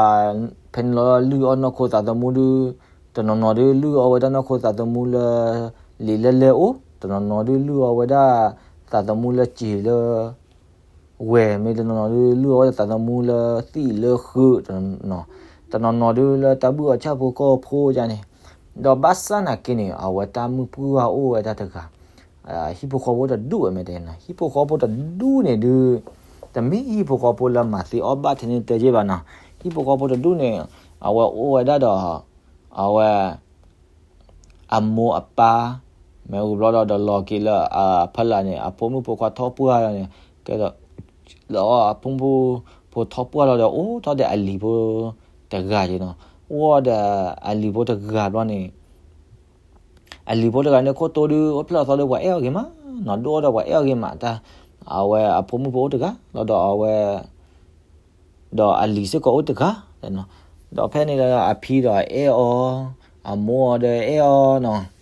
ဖဲန့ၣ်လီၤလုၢ်အီၣ်နီၢ်ခိသးသမူဒုး တနီၤနီၤဒုးလုၢ်အီၣ်ဝဲဒၣ်နီၢ်ခိသးသမူလၢ လံာ်လၢလဲအိၣ်, တနီၤနီၤဒုးလုၢ်အီၣ်ဝဲဒၣ်သးသမူလၢစံာ်လၢ ဝဲၤ, မ့ၢ်တနီၤနီၤဒုးလုၢ်အီၣ်ဝဲဒၣ်သးသမူလၢသံၣ်လၢဃုာ်, တနီၤနီၤဒုးလၢတၢ်ဘုၣ်အီၣ်ဆၣ်ဖိကီၢ်ဖိယါန့ၣ်, ဒီးဘၣ်ဆၣ်နာ်က့န့ၣ် အဝဲတၢ်မုၢ်ပှၢ်အိၣ်ဝဲဒၣ်တဂၤ ဟံၣ်ဖိဃီဖိတဒူၣ်ဝဲမ့ၢ်တဲနီၤ, ဟံၣ်ဖိဃီဖိတဒူၣ်န့ၣ်ဒုး တမ့ၢ်ဟံၣ်ဖိဃီဖိလၢမၤသ့အီၣ်ဘၣ်ထဲန့ၣ်တဲက့ဘၣ်နီၤ, ဟံၣ်ဖိဃီဖိတဒူၣ်န့ၣ် အဝဲအိၣ်ဝဲဒၣ်ဒီး အဝဲ အမိၢ်အပၢ် မ့ၢ်ဝံၤဘျီဒီး ဒီးလီၤက့ၤလၢအဖီလာ်န့ၣ် အဖိမုၣ်ဖိခွါထီၣ်ပှၢ်န့ၣ် ကဲဒီး လၢအဖိမုၣ်ဖိ ဖိထီၣ်ပှၢ်လီၤဒီး အိၣ်ထီၣ်ဒီးအလံၤဖိတဂၤက့နီၤ. အိၣ်ဒီးအလံၤဖိတဂၤဘျီန့ၣ် အလံၤဖိတဂၤန့ၣ် ခိၣ်တိဒုး အိၣ်ဖျဲၣ်အသီဒီးပှၤအဲၣ်အီၤဂ့ၤမးနီၤ, ဒိၣ်ဒီးပှၤအဲၣ်အီၤဂ့ၤမးတၢ်, အဝဲအဖိမုၣ်ဖိအိၣ်တဂၤလီၤဒီးအဝဲ ဒီးအလံၤစ့ၢ်ကီးအိၣ်တဂၤ, ဒီးဖဲန့ၣ်ဒီးအဖံဒီးအဲၣ်အီၤ, အမိၢ်အီၤဒီးအဲၣ်အီၤနီၤ.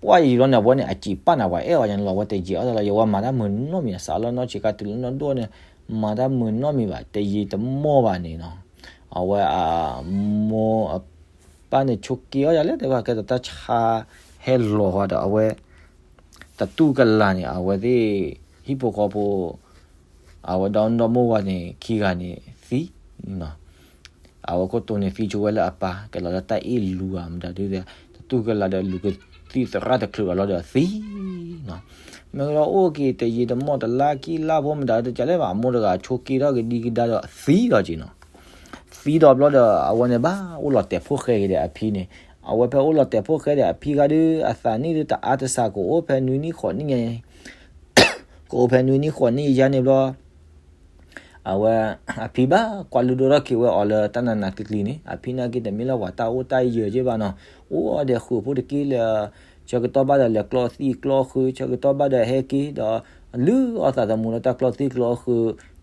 ပှၢ်ယံာ်လီၤန့ၣ် အဝဲန့ၣ် အစံးပာ်န့ၣ် ပှၤအဲၣ်အီၤယါန့ၣ်လီၤ, အဝဲတယံာ်အီၣ်တၢ်လီၤ, ယဝဲမၤတၢ်မုာ်နီတမံၤ, အစးလီၤနီၢ်ဆံးခါတုၤလၢနီၢ်ဒိၣ်န့ၣ် မၤတၢ်မုာ်နီတမံၤဘၣ်, တယံာ်တမီၢ်ဘၣ်န့ၣ်နီၤ. အဝဲအမိၢ်အပၢ်န့ၣ် ဆိးက့အီၣ်ယၤလဲၣ် တဲဝဲ ကဲသိးတၢ်ဆါဟဲလီၤဃီဒီး အဝဲ တတူၢ်ကလာ်န့ၣ် အဝဲသ့ၣ် ဟံၣ်ဖိဃီဖိ အဝဲဒီးနီၢ်မိၢ်ဝၤန့ၣ် ခံဂၤန့ၣ်သံနီၤ. အဝဲခိၣ်တိန့ၣ်သံဆိဝဲလၢအပၢ် ကဲလီၤလၢတၢ်အ့ၣ်လူၤဧါ မတၤဒုး တတူၢ်ကလာ်ဒီးလူၤကသံၣ်သရၣ်တချုးဘၣ်လီၤဒီးသံနီၤ. မ့ၢ်လီၤအိၣ်က့ၤတယံာ်တမီၢ်တလါခံလါဖိမတၤတကးလဲၣ်ဘၣ် အမိၢ်တဂၤ ဆိးက့ထီၣ်ကဒံကဒါဒီးသံလီၤက့ၤနီၤ. သံဒီးဘျီဒီး အဝဲန့ၣ်ဘၣ်အိၣ်လီၤတဲာ်ဖိၣ်ဃဲက့ၤဒီးအဖံန့ၣ်, အဝဲဖဲအိၣ်လီၤတဲာ်ဖိၣ်ဃဲဒီးအဖံဂၤဒီး အသးနံၣ်ဒုးတအါတစှၤ ကအိၣ်ဖဲနွံနံၣ်ဃိးနံၣ်ညါ, ကအိၣ်ဖဲနွံနံၣ်ဃိးနံၣ်ယါန့ၣ်ဘျီ အဝဲ အဖံဘၣ်ကွၢ်လုၢ်ဒိၣ်ထီၣ်က့ၤဝဲအီၤလၢတၢ်နးနးကျံၤကျံၤန့ၣ်, အဖံနာ်က့တမ့ၢ်လၢပှၤတၢ်အိၣ်တၢ်ယၢၤက့ဘၣ်နီၤ, အိၣ်အီၤဒီးဃုာ်ဖိတက့လၢ ဆၢကတီၢ်ဘၣ်ဒီးလဲၤကျီသံကျီဃုာ်, ဆၢကတီၢ်ဘၣ်ဒီးဟဲက့ၤဒီး လုၢ်အီၣ်သးသမူလၢတၢ်ကျီသံကျီဃုာ်,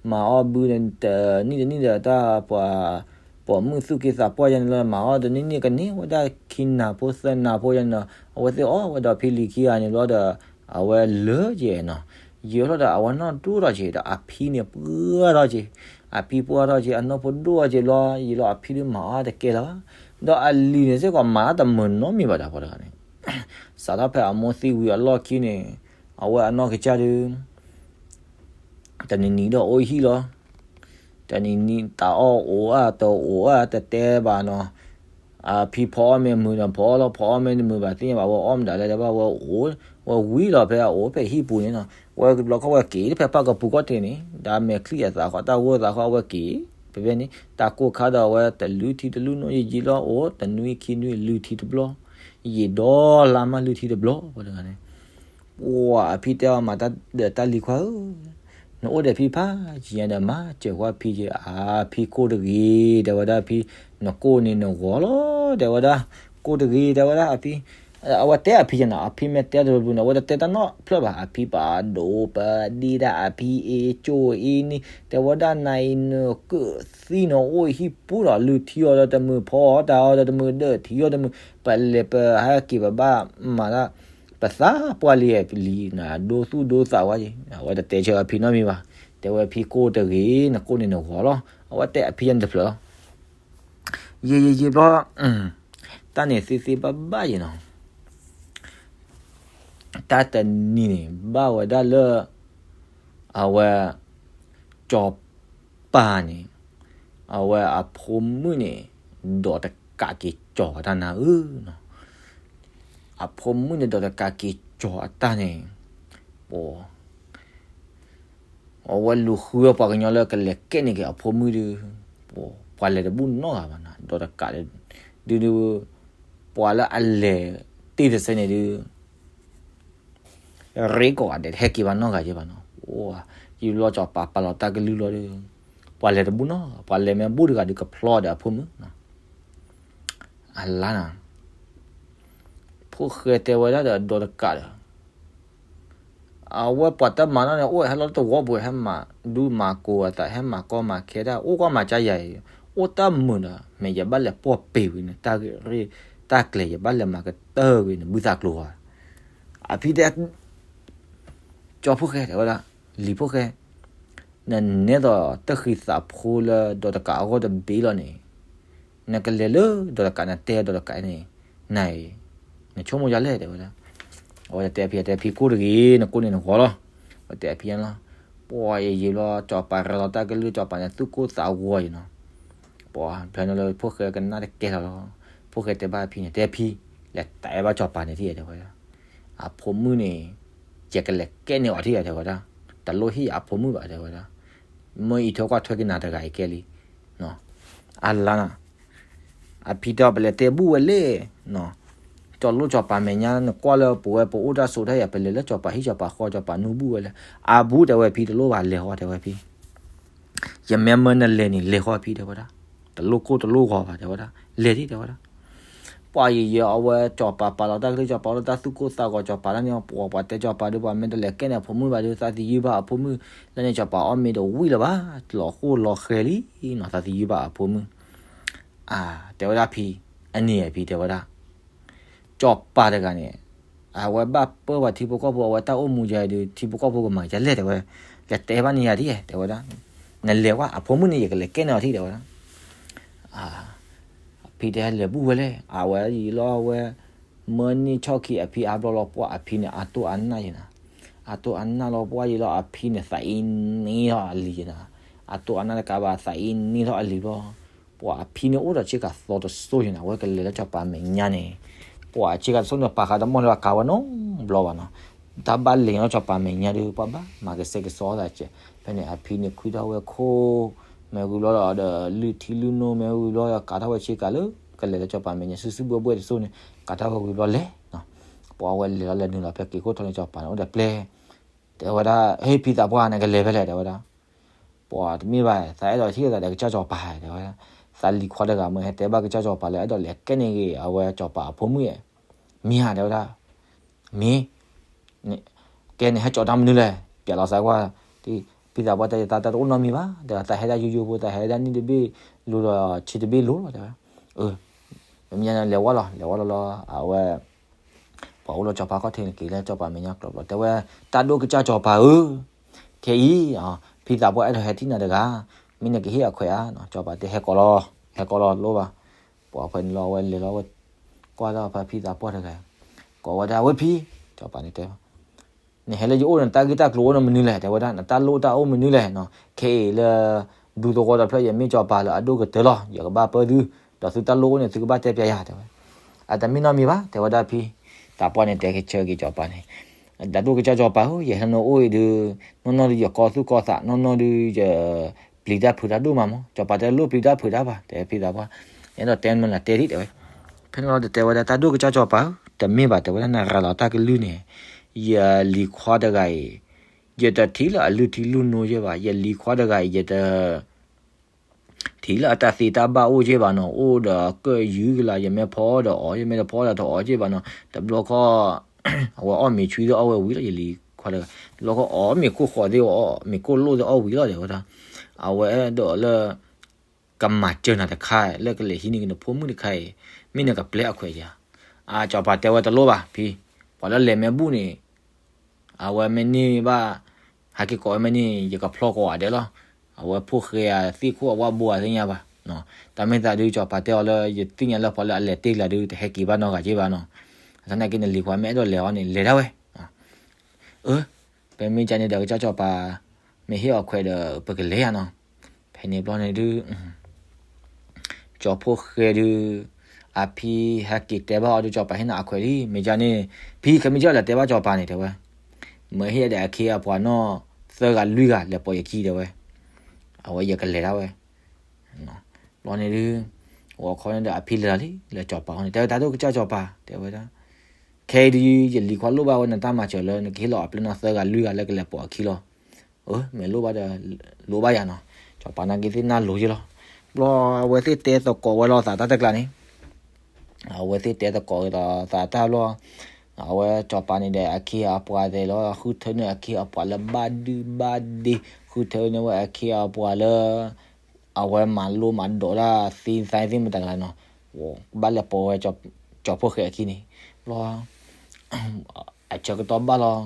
မၤအီၣ်ဘုန့ၣ်တနံၣ်တနံၣ်ဒီးတၢ်ပှၤ ပိာ်မုၣ်သူၣ်က့သးပှၢ်ယါန့ၣ်လီၤ, မၤအီၣ်တနံၣ်နံၣ်ကန့ၢ်ဝဲဒၣ်ခံနၤဖိသၢနၤဖိယါန့ၣ်လီၤ, အဝဲသ့ၣ်အီၣ်ဝဲဒီးဖံလံၤခံဂၤန့ၣ်ဘျီဒီး အဝဲလၢက့ၤနီၤ, ယံာ်ထီၣ်ဒီးအဝဲနီၢ်ဒိၣ်ထီၣ်က့ၤဒီးအဖံန့ၣ်ပှၢ်ထီၣ်က့ၤ, အဖံပှၢ်ထီၣ်က့ၤ အနီၢ်ဖိဒိၣ်ထီၣ်က့ၤလီၤ, ယံာ်လီၤအဖံဒုးမၤအီၣ်တကဲလၢၤဘၣ်, ဒီးအလံၤန့ၣ်စ့ၢ်ကီးမၤတၢ်တမုာ်နီတမံၤဘၣ်ဒီးပှၤတဂၤန့ၣ်, စးထီၣ်ဖဲအမိၢ်သံဝံၤအလီၢ်ခံန့ၣ်, အဝဲအနီၢ်ကစၢ်ဒုး တနံၤနံၤဒီးအိၣ်ဟံၣ်လီၤ, တနံၤနံၤတၢ်အီၣ်အိၣ်ဧါတအိၣ်ဧါတတဲဘၣ်နီၤ, အဖံဖီအီၣ်မ့ၢ်မုာ်ဒီးဖီအီၣ်လီၤ, ဖီအီၣ်မ့ၢ်တမုာ်ဘၣ်သ့ၣ်ညါဘၣ်, အဝဲအီၣ်မတၤလဲၣ်တဲဘၣ်, အဝဲအိၣ်, အဝဲဝံၤလီၤဖဲအအိၣ်ဖဲဟံၣ်ပူၤန့ၣ်နီၤ, အဝဲဘျီခီဝဲက့ၤဖဲပၢ်ကပူၤကီၢ်တ့ၢ်န့ၣ်, တၢ်မဲာ်ချံအသးဃီ တၢ်ဂိၢ်သးဃီ အဝဲက့ၤ ဖဲဖဲန့ၣ် တၢ်ကိၢ်ခါဒီးအဝဲတလုၢ်ထံတလုၢ်နိၣ်ယံာ်ယံာ်လီၤ, အိၣ် တနွံခံနွံလုၢ်ထံတဘျီ, ယံာ်ဒီးလါမးလုၢ်ထံတဘျီ ပှၤတဂၤန့ၣ် ပှၤအဖံတဲအီၤမၤတၢ်ဒီးတၢ်လံၤခွါဧၢ, နအိၣ်ဒီးဖံဖးယံာ်ညါဒီး မၤစၢၤကွၢ်ဖံက့ၤ, အဖံကိၢ်တဂ့ၤ တဲဝဲဒၣ်ဖံ, နကိၢ်န့ၣ်နဂီၤလီၤ တဲဝဲဒၣ်, ကိၢ်တဂ့ၤ တဲဝဲဒၣ်အဖံ, အဝဲတဲအဖံက့ၤနီၤ, အဖံမ့ၢ်တဲတဘျုးဘျုးန့ၣ် အဝဲတတဲတၢ်နီတဖျၢၣ်ဘၣ်, အဖံပာ်ဒိၣ်ပာ်ဒ့တၢ် အဖံအ့ၣ်ကၠိအ့ၣ်န့ၣ် တဲဝဲဒၣ်နၤအံၤနကၢၣ်သံနအိၣ်ဟံၣ်ပူၤဒီး လုၢ်ထံအီၤဒီးတမုာ် ဖီအီၣ်တၢ်အီၤဒီးတမုာ် ဒၢးထံအီၤတမုာ်, ပလဲၤပဟဲက့ၤပဘၣ်မၤတၢ်, ပသးပှၢ်လံလံနၤ ဒိသူၣ်ဒိသးဝဲက့ၤ, အဝဲတတဲဆၢအဖံနီတမံၤဘၣ်, တဲဝဲဖံကိၢ်တဂ့ၤ နကိၢ်န့ၣ်နဂီၤလီၤ, အဝဲတဲအဖံန့ၣ်တဖျၢၣ်လီၤ. ယံာ်ယံာ်ယံာ်ဘျီ တၢ်န့ၣ်သ့သ့ဘၣ်ဘၣ်ယံာ်နီၤ, တၢ်တနံၤန့ၣ် ဘၣ်ဝဲဒၣ်လၢ အဝဲ စီၤပၤန့ၣ် အဝဲအဖိမုၣ်န့ၣ် ဒိးတကးက့ၤကၠီၤအတၢ်နၤဧၢနီၤ, အဖိမုၣ်န့ၣ် ဒိးတကးက့ၤကၠီၤအတၢ်န့ၣ် ပ အဝဲလူၤဃုပှၤကညီလၢကလဲၤကဲန့ၢ်က့ၤအဖိမုၣ်ဒုး, ပှၤလဲၤတဘူၣ်နီတဂၤဘၣ်နီၤ, ဒိးတကးဒုး, ဒုးဒုး, ပှၤလၢအလဲၤတ့ၢ်တစဲန့ၣ်ဒုး ရ့ကိးဂၤဒဲး တဟဲက့ၤဘၣ်နီတဂၤက့ၤဘၣ်နီၤ, ယံာ်လီၤစီၤပၤပာ်လီၤတၢ်ကလုၢ်လီၤဒီး ပှၤလဲၤတဘူၣ်နီၤ, ပှၤလဲၤမ့ၢ်ဘူၣ်တဂၤဒုးကဖျီဒီးအဖိမုၣ်နီၤ, အလါနီၤ, ဖိၣ်ဃဲတဲဝဲဒၣ်ဒီးဒိးတကးဒီး အဝဲပှၤတမၤနီၣ်န့ၣ် အိၣ်ဟဲလီၤတဝီပူၤ ဟဲမၤဒူမၤကိၤအသး ဟဲမၤကီမၤခဲတၢ် အိၣ်ကွၢ်မၤကါယၤအံၤ အိၣ်တၢ်မုာ်ဒီး မ့ၢ်ယဘၣ်လဲၤပိာ်ပ့ၤဝံၤန့ၣ် တၢ်ရ့တၢ်ကျဲၤ ယဘၣ်လဲၤမၤကတၢၢ်ဝံၤန့ၣ် ဘုသးကျိၤဧါ. အဖံတဲ ကၠီဖိၣ်ဃဲ တဲဝဲဒၣ် လံၤဖိၣ်ဃဲ နနဲသိးတၢ်ဃံသးဖိလၢဒီးတကးအဂီၢ်တဘ့ၣ်လီၤန့ၣ် နကလဲၤလၢဒီးတကးနတဲဒီးတကးန့ၣ် နအံၤ နဆိကမိၣ်ယၤလဲၣ် တဲဝဲဒၣ်. အဝဲတဲဖံ တဲဖံကိၢ်တဂ့ၤ နကိၢ်န့ၣ်နဂီၤလီၤ. အဝဲတဲဖံလီၤ. ပှၤယံာ်ယံာ်လီၤ စီၤပၤရၤလီၤတၢ်ကလုၢ် စီၤပၤန့ၣ်သူၣ်ကိၢ်သးဂီၤအံၤနီၤ. ပှၤဖဲန့ၣ်လၢဖိၣ်ဃဲကနၣ်တကဲလီၤလီၤ. ဖိၣ်ဃဲတဲဘၣ်ဖံန့ၣ် တဲဖံ လဲၤတဲဘၣ်စီၤပၤန့ၣ်ထံၣ်တဲဝဲဒၣ်. အဖိမုၣ်န့ၣ် ယကလဲၤကဲန့ၢ်အီၤထံၣ်တဲဝဲဒၣ်. တလိၣ်ဟ့ၣ်ယၤအဖိမုၣ်ဘၣ်တဲဝဲဒၣ်. မ့ၢ်အံးထွဲကွၢ်ထွဲက့ၤနၤတဂၤအံၤကဲလံ. အလါနီၤ အဖံတဲအီၤပလဲၤတဲဘူၣ်ဝဲလဲၣ်. စီၤလိၣ်စီၤပၤမဲာ်ညါ နကွၢ်လၢပဝဲပအိၣ်တၢ်ဆိးတၢ်ယၤ ပလဲၤလၢစီၤပၤဟံၣ်စီၤပၤဃီ စီၤပၤနူဘူၣ်ဝဲလဲၣ်. အဘူးတဲဝဲဖံတလိၣ်ဘၣ်လဲၤဃီတဲဝဲဖံ. ယမ့ၢ်မၢနလဲၤန့ၣ် လဲၤဃီအဖံတဲဝဲဒၣ်, တလိၣ်ကိၢ်တလိၣ်ဂီၤဘၣ်တဲဝဲဒၣ်, လဲၤဒံးတဲဝဲဒၣ်. ပှၤယံာ်ယံာ်အဝဲစီၤပၤပာ်လီၤတၢ်ကလုၢ် စီၤပၤအိၣ်လၢတၢ်သူၣ်ကိၢ်သးဂီၤ စီၤပၤတၢ်န့ၣ် ပှၤပှၤတဲစီၤပၤဒီး ပှၤမ့ၢ်တလဲၤကဲန့ၣ်အဖိမုၣ်ဘၣ်ဒီး သးသယုၢ်ဘၣ်အဖိမုၣ်, လၢန့ၣ်စီၤပၤအီၣ်မ့ၤတဝံၣ်လၢၤဘၣ်, လီၤဃိၣ်လီၤဃဲၤလံနီၤ သးသယုၢ်ဘၣ်အဖိမုၣ်. တဲဝဲဒၣ်ဖံ, အန့ၣ်အဖံတဲဝဲဒၣ် စီၤပၤတဂၤန့ၣ် အဝဲဘၣ်ပၢပှၤထံဖိကီၢ်ဖိ အဝဲတၢ်အိၣ်မူယၤဒီး ထံဖိကီၢ်ဖိကမၤယၤလဲၣ်တဲဝဲ, လဲၤတဲဘၣ်န့ၢ်ယၤဒ်တဲဝဲဒၣ်, နလဲၤဝဲအဖိမုၣ်န့ၣ် ယကလဲၤကဲန့ၢ်အီၤထံတဲဝဲဒၣ်. အဖံတဲလဲၤဘူၣ်ဝဲလဲၣ်, အဝဲယံာ်လီၤဝဲ, မၢန့ၢ်ဆီၣ်ခံအဖံအါဘျီလီၤ ပှၤအဖံန့ၣ်အတိၢ်အနၢ်ယဲနၤ, အတိၢ်အနၢ်လီၤ ပှၤယံာ်လီၤအဖံန့ၣ် သးအံၤန့ၢ်ထီၣ်အလံၤယဲနၤ, အတိၢ်အနၢ်တကးဘၣ် သးအံၤန့ၢ်ထီၣ်အလံၤဘျီ ပှၤအဖံန့ၣ်အိၣ်ဒီးဆ့ကၤသီတစိၢ်ယဲနၤ, အဝဲကလဲၤလၢစီၤပၤမဲာ်ညါန့ၣ်, ပှၤအဆ့ကၤတစိၢ်န့ၣ် ပာ်ဃာ်တမီၢ်လၢအကၤဝဲနီတဘျီဘၣ်နီၤ, တၢ်ဘၣ်လဲၤလၢစီၤပၤမဲာ်ညါဒီး ပှၤဘၣ်မၤကစဲကစီသးကဲ, ဖဲန့ၣ်အဖံန့ၣ်ခွံထီၣ်ဝဲခိၣ်, မ့ၢ်ဝံၤဘျီဒီး လုၢ်ထံလုၢ်နိမ့ၢ်ဝံၤဘျီဒီး ကၤထီၣ်ဝဲဆ့ကၤလၢ ကလဲၤလၢစီၤပၤမဲာ်ညါ စုစုဘှဲၣ်ဘှဲၣ်တစိၢ်န့ၣ် ကၤထီၣ်ဝဲဝံၤဘျီလဲၤ, ပှၤဝဲလဲၤလီၤလဲၤနုာ်လီၤဖဲက့ၤခိၣ်ထီန့ၣ် စီၤပၤန့ၣ်အိၣ်ဒီးပျဲၢ် တဲဝဲဒၣ်, ဟ့ၣ်ဖံသးပှၢ် နကလဲၤဖဲလဲၣ် တဲဝဲဒၣ်. ပှၤတမ့ၢ်ဘၣ် သးအဲၣ်ဒိးဟံၣ်သးဒီးကစၢ်စီၤပၤ တဲဝဲဒၣ်. သးလံၤခွါတဂၤမ့ၢ်ဟဲတဲဘၣ်ကစၢ်စီၤပၤလၢ အဲၣ်ဒိးလဲၤကဲန့ၢ်ဂ့ၤ အဝဲစီၤပၤအဖိမုၣ်ဧါ, မ့ၢ်ဧါ တဲဝဲဒၣ်. မ့ၢ်, ကဲန့ၣ်ဟဲကၠီတၢ်မနုၤလဲၣ်, ပျဲလီၤသးကွၢ်, ဖံသးပှၢ်တဲ ယတၢ်တအိၣ်နီတမံၤဘၣ်, တဲဝဲ သးဟဲဒၣ်ယိယိဖိ သးဟဲဒၣ်နံၣ်တဘ့ၣ်လိၤဒီးဆံတဘ့ၣ်လိၤလီၤ တဲဝဲ. မ့ၢ်ညါန့ၣ်လဲၤဝဲလီၤ လဲၤဝဲလီၤလီၤ အဝဲ ပှၤအိၣ်လၢစီၤပၤခီၣ်ထံးန့ၣ်က့ၤလၢစီၤပၤမဲာ်ညါကျိးဘျီ တဲဝဲ, တၢ်ဒိၣ်ကစၢ်စီၤပၤဧၢ, ခဲအံၤ ဖံသးပှၢ်အဲၣ်ဒိးဟဲထံၣ်နၤတဂၤ, မ့ၢ်နကဟ့ၣ်အခွဲးဧါ, စီၤပၤတဲဟဲကိးလီၤ, ဟဲကိးလီၤလိၣ်ဘၣ်. ပှၤဖဲန့ၣ်လီၤ အဝဲလဲၤလီၤဝဲ, ကွၢ်ထီၣ်ဖဲဖံသးပှၢ်တဂၤ, ကိးဝဲဒၣ်ဝဲဖံ, စီၤပၤန့ၣ်တဲ နဟဲလၢယအိၣ် နတၢ်ဂ့ၢ်တၢ်ကျိၤအိၣ်န့ၣ်မနုၤလဲၣ် တဲဝဲဒၣ်, နတၢ်လိၣ်တၢ်အိၣ်မနုၤလဲၣ်နီၤ, ခဲအံၤလၢ ဒူသဝီတဖျၢၣ် ယမ့ၢ်စီၤပၤလၢအဒိၣ်ကတၢၢ်လီၤ, ယကဘၣ်ပၢသု, ဒီးသုတၢ်လိၣ်အိၣ်န့ၣ် သုကဘၣ်တဲပျဲယၤ တဲဝဲ. အတမ့ၢ်နီတမံၤဘၣ် တဲဝဲဒၣ်ဖံ, သးပှၢ်န့ၣ်တဲကဆၢက့ၤစီၤပၤန့ၣ်, တၢ်ဒိၣ်ကစၢ်စီၤပၤဧၢ, ယဟဲနီၢ်နီၢ်အိၣ်အံၤဒုး, နီၢ်နီၢ်ဒုးယကီၢ်သူၣ်ကီၢ်သး, နီၢ်နီၢ်ဒုးယ ပျံၤတၢ်ဖုးတၢ်ဒိၣ်မးမး, စီၤပၤတဲလိၣ်ပျံၤတၢ်ဖုးတၢ်ဘၣ် တဲဖံသးပှၢ်, အဲၣ်ဒိးတဲမနုၤလဲၣ်တဲဒံး တဲဝဲ. ဖဲန့ၣ်လီၤ တတဲဝဲဒၣ် တၢ်ဒိၣ်ကစၢ်စီၤပၤဧၢ, တမ့ၢ်ဘၣ် တဲဝဲဒၣ် နရၤလီၤတၢ်ကလုၢ်န့ၣ်, ယလံၤခွါတဂၤအံၤ, ယတထံၣ်လၢအလုၢ်ထံလုၢ်နိယဲၢ်ဘၣ်, ယလံၤခွါတဂၤအံၤ ယတ ထံၣ်လၢအတၢ်သ့တၢ်ဘၣ်အိၣ်ယဲၢ်ဘၣ်နီၤ, အိၣ်ဒီးကၢၣ်ယုၢ်ကလာ်, ယမ့ၢ်ဖီအီၣ်ဒီးအီၣ်, ယမ့ၢ်တဖီအီၣ်ဒီးတအီၣ်ယဲၢ်ဘၣ်နီၤ, တဘျီခီ အဝဲအီၣ်မ့ၤဆွံသ့ၣ်အီၣ်ဝဲဝံၤလီၤ, ယလံၤခွါတဂၤ, တဘျီခီအီၣ်မ့ၤခိၣ်ဃိးသ့ၣ်အီၣ်, မ့ၤခိၣ်လိၣ်သ့ၣ်အီၣ်ဝံၤလီၤ တဲဝဲဒၣ်. အဝဲအဲၣ်ဒိးလၢ ကမၤစၢၤနၤတခါ လၢကလဲၤဟံးန့ၢ်က့ၤနဖိမုၣ်တခါအံၤ, မ့ၢ်နကပျဲအခွဲးယၤ. အစီၤပၤတဲဝဲတလိၣ်ဘၣ်ဖံ, ပှၤလၢလဲၤမ့ၢ်ဘူၣ်န့ၣ် အဝဲမ့ၢ်န့ၢ်ဘၣ်, ဟဲက့ၤကိးဝဲမ့ၢ်န့ၢ် ယကဖျီကိးဂၤဒဲးလီၤ. အဝဲဖိၣ်ဃဲဧါ သ့ၣ်ခိၣ်အဝါဘိဧါ သ့ၣ်ညါဘၣ်. တၢ်မ့ၢ်သးဒုး စီၤပၤတဲအီၤလၢ ယသ့ၣ်ညါလၢပှၤလၢအလဲၤတ့ၢ်လၢဒုး တဟဲက့ၤဘၣ်နီတဂၤက့ဘၣ်နီၤ. အသနာ်က့ နလံၤခွါမ့ၢ်အဲၣ်ဒိးလဲၤအီၤန့ၣ် လဲၤဒၣ်ဝဲ. အၢ, ပမ့ၢ်ကန့ၣ်ဒီး ကစၢ်စီၤပၤ မ့ၢ်ဟ့ၣ်အီၤခွဲးဒီး ပကလဲၤယၤနီၤ. ဖဲန့ၣ်ဘျီန့ၣ်ဒုး ကၠီဖိၣ်ဃဲဒုး အဖံဟဲက့ၤတဲဘၣ်အီၤဒုး စီၤပၤဟ့ၣ်နၤအခွဲးလံ မ့ၢ်ကန့ၣ်, ဖံ ခဲမုၢ်ဆ့ၣ်လဲၤတဲဘၣ်စီၤပၤန့ၣ် တဲဝဲ, မ့ၢ်ဟ့ၣ်ဒီးအခ့အပှၤနီၢ်သၢဂၤလွံၢ်ဂၤ လဲၤပိာ်ယခံ တဲဝဲ, အဝဲယကလဲၤဒၣ်ဝဲ. ဘျီန့ၣ်ဒုး ဂီၤခီန့ၣ်ဒီး အဖံလဲၤလီၤလံ လၢစီၤပၤအအိၣ်န့ၣ် တဲဝဲ တၢ်ဒိၣ်ကစၢ်စီၤပၤ တဲဝဲဒၣ်, ခဲအံၤဒုး ယလံၤခွါလိၣ်ဘၣ်ဝဲနတၢ်မၤစၢၤလၢ နကဟ့ၣ်လီၤအပျဲၢ်နီၢ်သၢဂၤလွံၢ်ဂၤလၢကလဲၤပိာ်အခံလီၤ. အၢ မ့ၢ်လိၣ်ဘၣ်ဒီး လိၣ်ဘၣ်ယၤနီၤ. စီၤပၤနာ်က့သ့ၣ်နၢ်လိၤယဲလီၤ. ဘျီအဝဲသ့ၣ်တဲသကိးဝဲလီၤသးတၢ်တကျါန့ၣ် အဝဲသ့ၣ်တဲသကိးဒီးသးတၢ်ဘျီ, အဝဲစီၤပၤန့ၣ်ဒီး အခ့အပှၤသ့ၣ်လီၤ ဃုထၢန့ၢ်အခ့အပှၤလၢဘၣ်ဒုဘၣ်ဒ့, ဃုထၢန့ၢ်ဝဲအခ့အပှၤလၢ အဝဲမၤလိမၤဒိးတၢ်သ့သ့မတၤတဂၤနီၤ, ဘၣ်လဲၤပိာ်ဝဲ ကၠီဖိၣ်ဃဲအခံန့ၣ်, ဘျီ အဆၢကတီၢ်ဘၣ်လီၤ,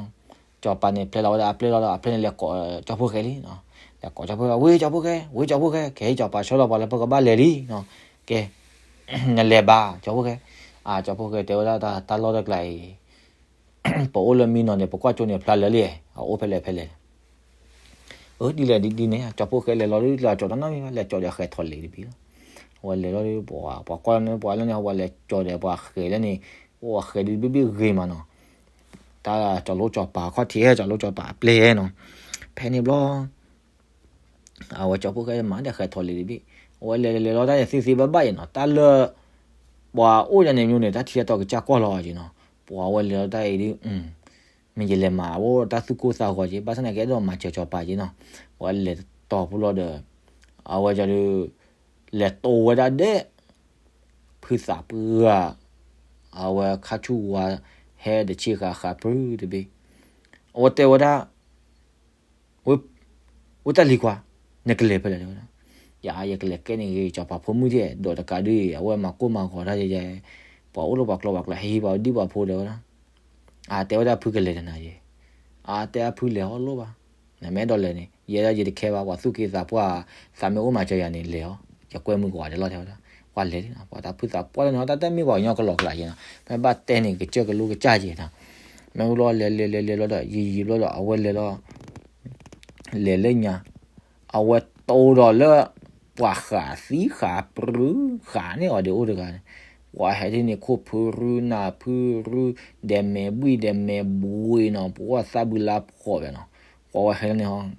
စီၤပၤန့ၣ် ဖျဲလီၤဝဲဒၣ်အပျဲၢ်လီၤဒီး အပျဲၢ်န့ၣ်လဲၤကိးကၠီဖိၣ်ဃဲလံ, လဲၤကိးကၠီဖိၣ်ဃဲ ဝ့ၢ်ကၠီဖိၣ်ဃဲ ဝ့ၢ်ကၠီဖိၣ်ဃဲ ခဲအံၤစီၤပၤဆှၢလီၤပှၤလၢပကဘၣ်လဲၤလံနီၤ, ကဲ နလဲၤဘၣ် ကၠီဖိၣ်ဃဲ, အကၠီဖိၣ်ဃဲတဲဝဲဒၣ် တၢ်လီၢ်တကျါအံၤ ပအိၣ်လၢမံနီၤန့ၣ် ပကွၢ်ကၠိန့ၣ်ဖျါလၢာ်လံ, အအိၣ်ဖဲလဲၣ်ဖဲလဲၣ်, အၢ ဒ်လဲၣ်ဒ်ဒ်န့ၣ် ကၠီဖိၣ်ဃဲလဲၤလီၤဒ်လဲၤကၠီတၢ်နီတမံၤဘၣ် လဲၤကၠီဒီးဃဲၤထီၣ်လံတဘ့ၣ်လီၤ, အဝဲလဲၤလီၤဒ် ပှၤကွၢ်လၢန့ၣ် ပှၤလၢန့ၣ် အဝဲလဲၤကၠီဒီးပှၤဃဲၤလၢန့ၣ်, အိၣ်အဃဲၤဒ်တဘ့ၣ်ဘ့ၣ်ဂ့ၤမးနီၤ, တၢ်ကၠီလိစီၤပၤခီၣ်ထံးဟဲ ကၠီလိစီၤပၤအပျဲၢ်နီၤ, ဖဲန့ၣ်ဘျီ အဝဲကၠီဖိၣ်ဃဲမၤဒီးဃဲၤထီၣ်လံတဘ့ၣ်, အဝဲလဲၤလဲၤလီၤတၢ်န့ၣ်သ့သ့ဘၣ်ဘၣ်အံၤနီၤ တၢ်လၢ ပှၤအိၣ်ယၤန့ၣ်မ့ၢ်န့ၣ် တၢ်ထံၣ်တၢ်တီကစၢ်ကွၢ်လီၤက့နီၤ, ပှၤဝဲလဲၤလီၤတၢ်အံၤဒ် မ့ၢ်ယလဲၤမၤအဝဲတၢ်သူၣ်ကိၢ်သးဂီၤက့ ဘၣ်ဆၣ်သနာ်က့အဲၣ်ဒိးမၤစၢၤစီၤပၤက့နီၤ, ပှၤလဲၤတီၤဖိလီၤဒီး အဝဲဒုး လဲၤတိဝဲဒၣ်ဒဲး ဖုသးပှၢ် အဝဲခါဆူၣ်ဝါ ဟဲတဆံဃာ်ဃာ်ပြူတဘ့ၣ်, အဝဲတဲဝဲဒၣ် ဝဲတၢ်လံၤခွါ, နကလဲၤဖဲလဲၣ်တဲဝဲဒၣ်, ယၤ ယကလဲၤကဲန့ၢ်က့ၤစီၤပၤဖိမုၣ်ဒဲး, ဒီးတကးဒုး အဝဲမၤကိၢ်မၤဂီၤတၢ်ယဲယဲ, ပှၤအိၣ်လၢပှၤကျီပှၤကျါ ဟဲဟံးပှၤဒံၣ်ပှၤဖိတဲဝဲဒၣ်, အတဲဝဲဒၣ်ဖုကလဲၤတနၤယဲ, အတဲအဖုလဲၤဟီၣ်လိၣ်ဘၣ်, နမ့ၢ်အဲၣ်ဒိးလဲၤန့ၣ် ယဲဒၣ်ယတခဲဘၣ်, ပှၤသူၣ်က့သးပှၢ် သးမ့ၢ်အိၣ်မၤစၢၤယၤန့ၣ် လဲၤအီၤ, ယကွဲမုာ်ကဝၤဒဲးလီၤတဲဝဲဒၣ်, ပှၤလဲၤလံနီၤ, ပှၤတၢ်ဖုသးပှၢ်လၢန့ၣ် တၢ်တမ့ၢ်ပှၤကညီကလီကလးယဲနီၤ, မ့ၢ်ဘၣ်တဲန့ၣ် ကစၢၢ်ကလိကစၢ်ယဲနီၤ, မ့ၢ်ဝံၤလီၤလဲၤလဲၤလဲၤလဲၤလီၤဒီး ယံာ်ယံာ်ဘျီဒီး အဝဲလဲၤလီၤ လဲၤလၢညါ, အဝဲတိဒီးလၢ ပှၤဃးသံဃးပြူ ဃးန့ၢ်အီၤဒံးအိၣ်တဂၤန့ၣ်, ပှၤဟဲဒ်န့ၣ် ခိၣ်ဖုရူ နၢ်ဖုရူ ဒဲးမဲာ်ဘှံၣ်ဒဲးမဲာ်ဘှ့နီၤ, ပှၤသၣ်ဘုလါဖှီၣ်ဝဲနီၤ, ပှၤဝဲဟဲလီၤန့ၣ်ဟီ,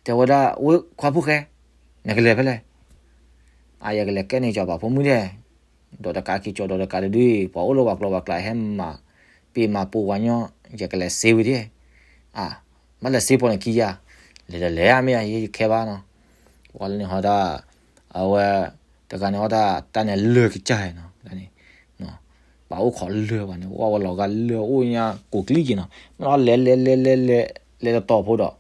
တဲဝဲဒၣ် ဝဲခွါဖိၣ်ဃဲ, နကလဲၤဖဲလဲၣ်, အယကလဲၤကဲန့ၢ်စီၤပၤဖိမုၣ်ဒဲး, ဒီးတကးက့ၤကၠီဒီးတကးတဒုအံၤ ပှၤအိၣ်လၢပှၤကျီပှၤကျါဟဲမၤ ပ့ၤမၤပိာ်ပှၤညီ, ယကလဲၤစ့ဝံၤဒၣ်, အါ, မ့ၢ်လဲၤစ့ပီၤန့ၣ်ခံယၤ, လဲၤဒီးလဲၤဧါ မ့ၢ်ယၤ ယခဲဘၣ်နီၤ, ပှၤလၢန့ၣ်ဟီဒၣ်, အဝဲ, တဂၤန့ၣ်ဟီဒၣ် တၢ်န့ၣ်လၢာ်ကစၢ်နီၤ, ပှၤအိၣ်ခိးလၢာ်ဘၣ်န့ၣ် ဝဲလီၤဂာ်လၢာ်အိၣ်ညါကိးကျံက့ၤနီၤ, မ့ၢ်လီၤလဲၤလဲၤလဲၤလဲၤလဲၤ လဲၤတတီၤဖိဒီး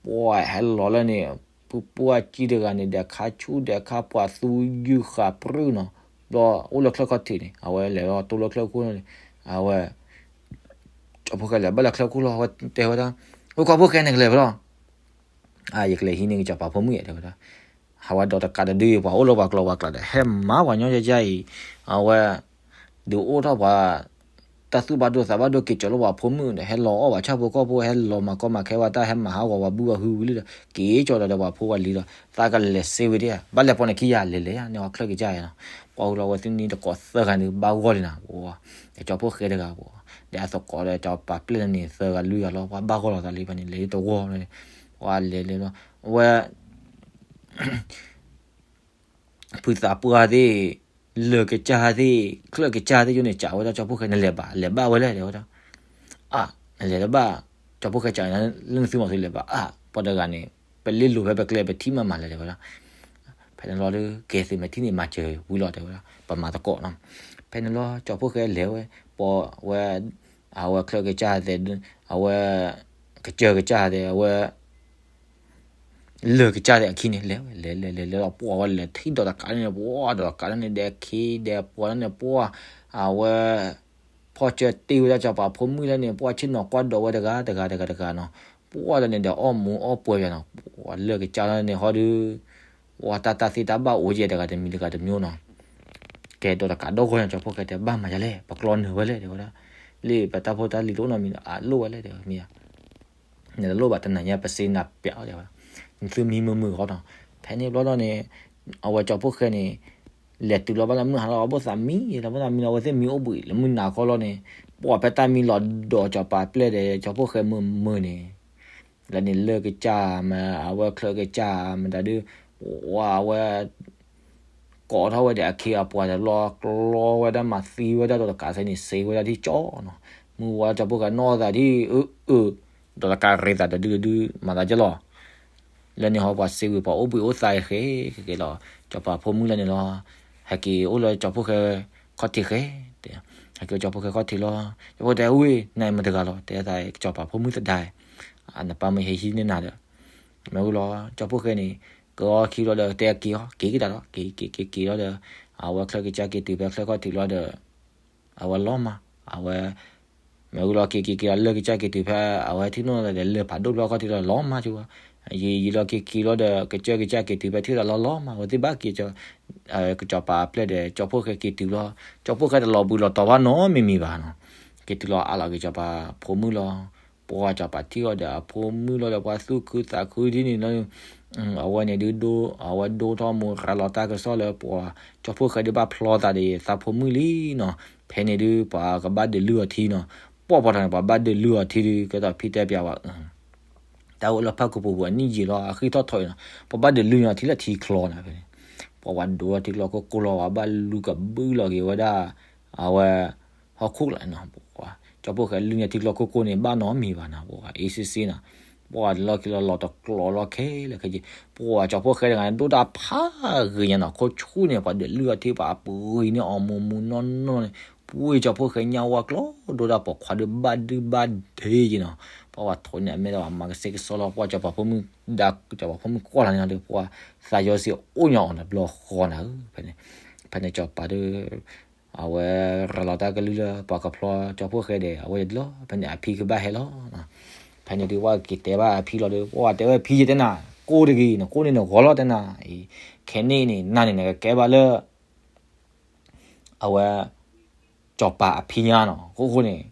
ပှၤဟဲလီၤလၢန့ၣ်, ဖုပှၢ်ကံတဂၤန့ၣ် ဒဲးခါဆူၣ်ဒဲးခါပှၤသူယုၢ်ဃာ်ပြူၢ်နီၤ, ဘျီအိၣ်လၢချၢၣ်ခီၣ်ထံးန့ၣ် အဝဲလဲၤလီၤတိလၢချၢၣ်ခိၣ်န့ၣ်, အဝဲ, ကၠီဖီၣ်ဃဲလဲၤဘၣ်လၢချၢၣ်ခိၣ်လီၤ အဝဲတဲဝဲဒၣ်, ဝဲခွါဖိၣ်ဃဲန့ၣ်ကလဲၤဖဲလီၤ အါ ယကလဲၤဟံးန့ၢ်ကစီၤပၤဖိမုၣ်ယဲတဲဝဲဒၣ်, ဟးဝဲဒီးတကးတဒုအံၤ ပှၤအိၣ်လၢပှၤကျီပှၤကျါဒီး ဟဲမၤပှၤညီယဲယဲအံၤ, အဝဲ, ဒုးအိၣ်ထီၣ်ပှၤ, တၢ်သူၣ်ဘၣ်ဒိသးဘၣ်ဒိက့ၤကၠီၤလၢပှၤဖိမုၣ်ဒီး ဟဲလီၤအီၣ်ပှၤဆၣ်ဖိကီၢ်ဖိ ဟဲလီၤမၤကီမၤခဲပှၤတၢ် ဟဲမၤဟးဂီၤပှၤဘုပှၤဟုဝံၤလံဒီး က့ၤကၠီၤဒီးပှၤဖိပှၤလံၤဒီး သးကလဲၤစ့ဝံၤဒၣ်ဧါ, ဘၣ်လဲၤပိာ်န့ၣ်ခံယၤ လဲၤလဲၤဧါ န့ၢ်အီၤချၢၣ်ကစၢ်ယဲနီၤ, ပှၤဟူလီၤဝဲသ့ၣ်နံၤတကိးသၢဂၤန့ၣ် ဘၣ်ဂီၢ်လံနီၤ, ပှၤ, ဒီးကၠီဖီၣ်ဃဲတဂၤပှၤ, ဒီးအသကိးဒီးကၠီပၤပျဲၢ်န့ၣ် သၢဂၤလွံၢ်ဂၤလီၤ ပှၤဘၣ်ဂီၢ်လီၤသးလံဘၣ်န့ၣ် လဲၤတဝီလီၤ, ပှၤလဲၤလဲၤလီၤ, အဝဲ ဖုသးပှၢ်သ့ၣ်, လၢာ်ကစၢ်သ့ၣ်, ချၢၣ်ကစၢ်သ့ၣ်ယိန့ၣ် စံးဝဲဒၣ်ကၠီဖီၣ်ဃဲ နလဲၤဘၣ် လဲၤဘၣ်ဝဲလဲၣ်တဲဝဲဒၣ်, အါ, နလဲၤတဘၣ်, ကၠီဖီၣ်ဃဲစံးလၢနသုမီၤသုလဲၤဘၣ် အါ, ပှၤတဂၤန့ၣ်, ပလ့လိာ်ဖဲပကျဲ ပထံၣ်မးမးလဲၣ်တဲဝဲဒၣ်, ဖဲန့ၣ်လီၤဒီး ကဲသုမ့ၢ်ထံၣ်န့ၣ် မၤစၢၤဝံၤလီၤတဲဝဲဒၣ် ပမၤသကိးနီၤ, ဖဲန့ၣ်လီၤ ကၠီဖီၣ်ဃဲလဲၤဝဲ, ပှၤဝဲ, အဝဲချၢၣ်ကစၢ်သ့ၣ်, အဝဲ, ကစၢၢ်ကစၢ်သ့ၣ် အဝဲ လၢာ်ကစၢ်သ့ၣ်အခံန့ၣ် လဲၤဝဲ လဲၤလဲၤလဲၤလဲၤလီၤ ပှၤဝဲလဲၤထံၣ်ဒီးတကးန့ၣ် ပှၤဒီးတကးန့ၣ် ဒဲးခ့ဒဲးပှၤန့ၣ် ပှၤ, အဝဲ, ဖီၣ်စၢတ့ၢ်ဝဲဒၣ်စီၤပၤဖိမုၣ်လၢန့ၣ် ပှၤဆ့ၣ်နီၤကွၢ်ဒီးဝဲတဂၤတဂၤတဂၤတဂၤနီၤ, ပှၤလၢန့ၣ်ဒီးအီၣ်မူအီၣ်ပှဲၤယၤနီၤ, ပှၤလၢာ်ကစၢ်လၢန့ၣ်ဟီဒီး ပှၤတၢ်တၢ်သ့တၢ်ဘၣ်အိၣ်ယဲၢ်တဂၤတမံၤတဂၤတမံၤနီၤ, ကဲဒီးတကးဒီဂီၢ်ညါ ကၠီဖီၣ်ဃဲတဲ ဘၣ်မၤယၤလဲၣ် ပကျီနၢၤဝဲလဲၣ်တဲဝဲဒၣ်, လၢပတၢ်ဖိတၢ်လံၤတအိၣ်နီတမံၤ အလိၣ်ဝဲလဲၣ်တဲဝဲမ့ၢ်ဧါ နတလိၣ်ဘၣ်တနၤညါ ပစ့နၤပျးအီၤတဲဝဲ, နသုမံမုာ်မုာ်ဃီနီၤ, ဖဲန့ၣ်ဘျီဒီးန့ၣ်, အဝဲကၠီဖီၣ်ဃဲန့ၣ်, လဲၤတုၤလီၤဘၣ်လၢမုၢ်ဟါလီၤ အဘိၣ်သးမံလီၤ ဘိၣ်သးမံလီၤ အဝဲသ့ၣ်မံအိၣ်ဘှံးလၢမုၢ်နၤခီလီၤန့ၣ်, ပှၤဖဲတၢ်မံလီၤဒီးကၠီပၤပျဲၢ်ဒီး ကၠီဖီၣ်ဃဲမုာ်မုာ်န့ၣ်, လၢန့ၣ်လၢာ်ကစၢ်မး အဝဲချၢၣ်ကစၢ်မးတၢ်ဒုး, ပှၤအဝဲ ကိးထီၣ်ဝဲဒီးအခ့အပှၤဒီးလီၤကျီဝဲဒၣ်မၤသံဝဲဒၣ်ဒီးတကးသ့န့ၣ် စ့ဝဲဒၣ်ဒ်ကၠီနီၤ, မုၢ်ဝါကၠီဖီၣ်ဃဲနီၢ်သးဒ်အု, အု, ဒီးတကးရ့သးတဒုဒု မၤသးကၢလီၤ, လၢန့ၣ်ဟီပှၤစ့ဝံၤ ပှၤအိၣ်ဘှံးအိၣ်သါဃဲက့ၤလီၤ, ကၠီပၤဖိမုၣ်လၢန့ၣ်လီၤ, ဟဲက့ၤအိၣ်လၢကၠီဖီၣ်ဃဲခီၣ်ထံးဃဲ, ဟဲက့ၤကၠီဖီၣ်ဃဲခီၣ်ထံးလီၤ, ကၠီဖီၣ်ဃဲတဲဝဲ နမ့ၢ်တဂၤလီၤ တဲသးကၠီပၤဖိမုၣ်သဒါ, နပၢ်မ့ၢ်ဟဲဟံးန့ၢ်နၤဒီး, မ့ၢ်ဝံၤလီၤ ကၠီဖီၣ်ဃဲန့ၣ်, ကအီခံလီၤဒီးတဲက့ၤအီၤ က့ၤကဒါလီၤ က့ၤက့ၤက့ၤက့ၤလီၤဒီး, အဝဲချၢၣ်ကစၢ်က့ၤတုၤဖဲချၢၣ်ခီၣ်ထံးလီၤဒီး, အဝဲလီၤမၢ်, အဝဲ, မ့ၢ်ဝံၤလီၤက့ၤက့ၤက့ၤလီၤလၢာ်ကစၢ်က့ၤတုၤဖဲ, အဝဲထံၣ်နီၢ်ဒီးလၢာ်ဖးဒိၣ်ဖျီၣ်ခီၣ်ထံးလီၤလီၤမၢ်ဆိ, ယံာ်ယံာ်လီၤက့ၤက့ၤလီၤဒီး ကစၢၢ်ကစၢ်က့ၤတုၤဖဲထံၣ်ဒီးလီၤလီၤမၢ် အဝဲသ့ၣ်ဘၣ်က့ၤ, ကၠီပၤပျဲၢ်ဒီး ကၠီဖီၣ်ဃဲက့ၤတုၤလီၤ, ကၠီဖီၣ်ဃဲတလီၤဘှံးလီၤတီၤဘၣ်နီတမံၤမံၤဘၣ်နီၤ, က့ၤတုၤလီၤအးလီၤက့ၤကၠီပၤဖိမုၣ်လီၤ, ပှၤကၠီပၤထံၣ်အီၤဒီးအဖိမုၣ်လီၤဒီးပှၤသူၣ်ခုသးခုဒ်န့ၣ်လီၤ, အဝဲန့ၣ်ဒုး, အဝဲဒိၣ်ထီၣ်မူရၤလီၤတၢ်ကစီၣ်လၢပှၤ, ကၠီဖီၣ်ဃဲဒုးဘၣ်ဖျီသးဒီးသးဖိမုၣ်လံနီၤ, ဖဲန့ၣ်ဒုးပှၤကဘၣ်ဒုးလုၢ်အီၤထံနီၤ, ပှၤပှၤထီၣ်န့ၣ် ပှၤဘၣ်ဒုးလုၢ်အီၤထံဒုး ကဲသိးဖံတဲပျးဝဲ တၢ်အိၣ်လၢဖၣ်ကပူၤပူၤအနံၣ်ယံာ်လီၤ အဃံထီၣ်ထီၣ်အံၤနီၤ, ပှၤဘၣ်ဒုးလုၢ်ညီထံလၢထံချီန့ၣ်ဖဲန့ၣ်, ပှၤဝဲဒိၣ်ထီၣ်ထံကျီခိၣ်ကိၢ်လီၤ ပှၤဘၣ်လုၢ်ကဘုၣ်လီၤက့ၤဝဲဒၣ်, အဝဲ, ဟီၣ်ခိၣ်လီၤနီၤ, ကၠီဖီၣ်ဃဲလုၢ်ညီထံကျီခိၣ်ကိၢ်န့ၣ် ဘၣ်နီတမံၤဘၣ်နီၤ, ပှၤအ့စ့စ့နီၤ, ပှၤလီၢ်ခံလီၤလီၤတကျိၤလီၤခဲလၢာ်ခဲဆ့, ပှၤကၠီၤဖိၣ်ဃဲတဂၤန့ၣ် ဒိၣ်တၢ်ဖးဂ့ၤညါနီၤ, ခိၣ်ဆူၣ်န့ၣ် ပှၤဒုးလုၢ်အီၤထံၣ်ပှၤအပူၤဂ့ၤန့ၣ် အီၣ်မူမူနီၢ်နီၢ်န့ၣ်, ပှၤကၠီၤဖိၣ်ဃဲညါဝါကျိၤ ဒိၣ်တၢ်ပိာ်ခွါဒုးဘၣ်ဒုဘၣ်ဒ့က့နီၤ, ပှၤဝဲထိးန့ၢ်အမဲာ်ဒီးမၤကစဲကစီလီၤ, ပှၤကၠီၤပၤဖိမုၣ်ဒါ ကၠီၤပၤဖိမုၣ်ကွၢ်လီၤန့ၣ်ဒီး ပှၤသးယီၤစ့အိၣ်ညီအီၤန့ၣ်ဘျီဃီနၤဧၢ, ဖဲန့ၣ်, ဖဲန့ၣ်ကၠီၤပၤဒီး အဝဲရၤလီၤတၢ်ကလုၢ်လၢပှၤကဖျီကၠီၤဖိၣ်ဃဲဒီး အဝဲတလီၤ, ဖဲန့ၣ်အဖံကဘၣ်ဟဲလီၤ. ဖဲန့ၣ်ဒုးပှၤက့ၤတဲဘၣ်အဖံလီၤဒီး ပှၤတဲဝဲဖံယတဲနၤ, ကိၢ်တဂ့ၤ နကိၢ်န့ၣ်နဂီၤလီၤတဲနၤ, ခဲန့ၣ်န့ၣ် နၤန့ၣ်နကကဲဘၣ်လၢ အဝဲ ကၠီၤပၤအဖံညါနီၤ, အခိၣ်ဃိန့ၣ်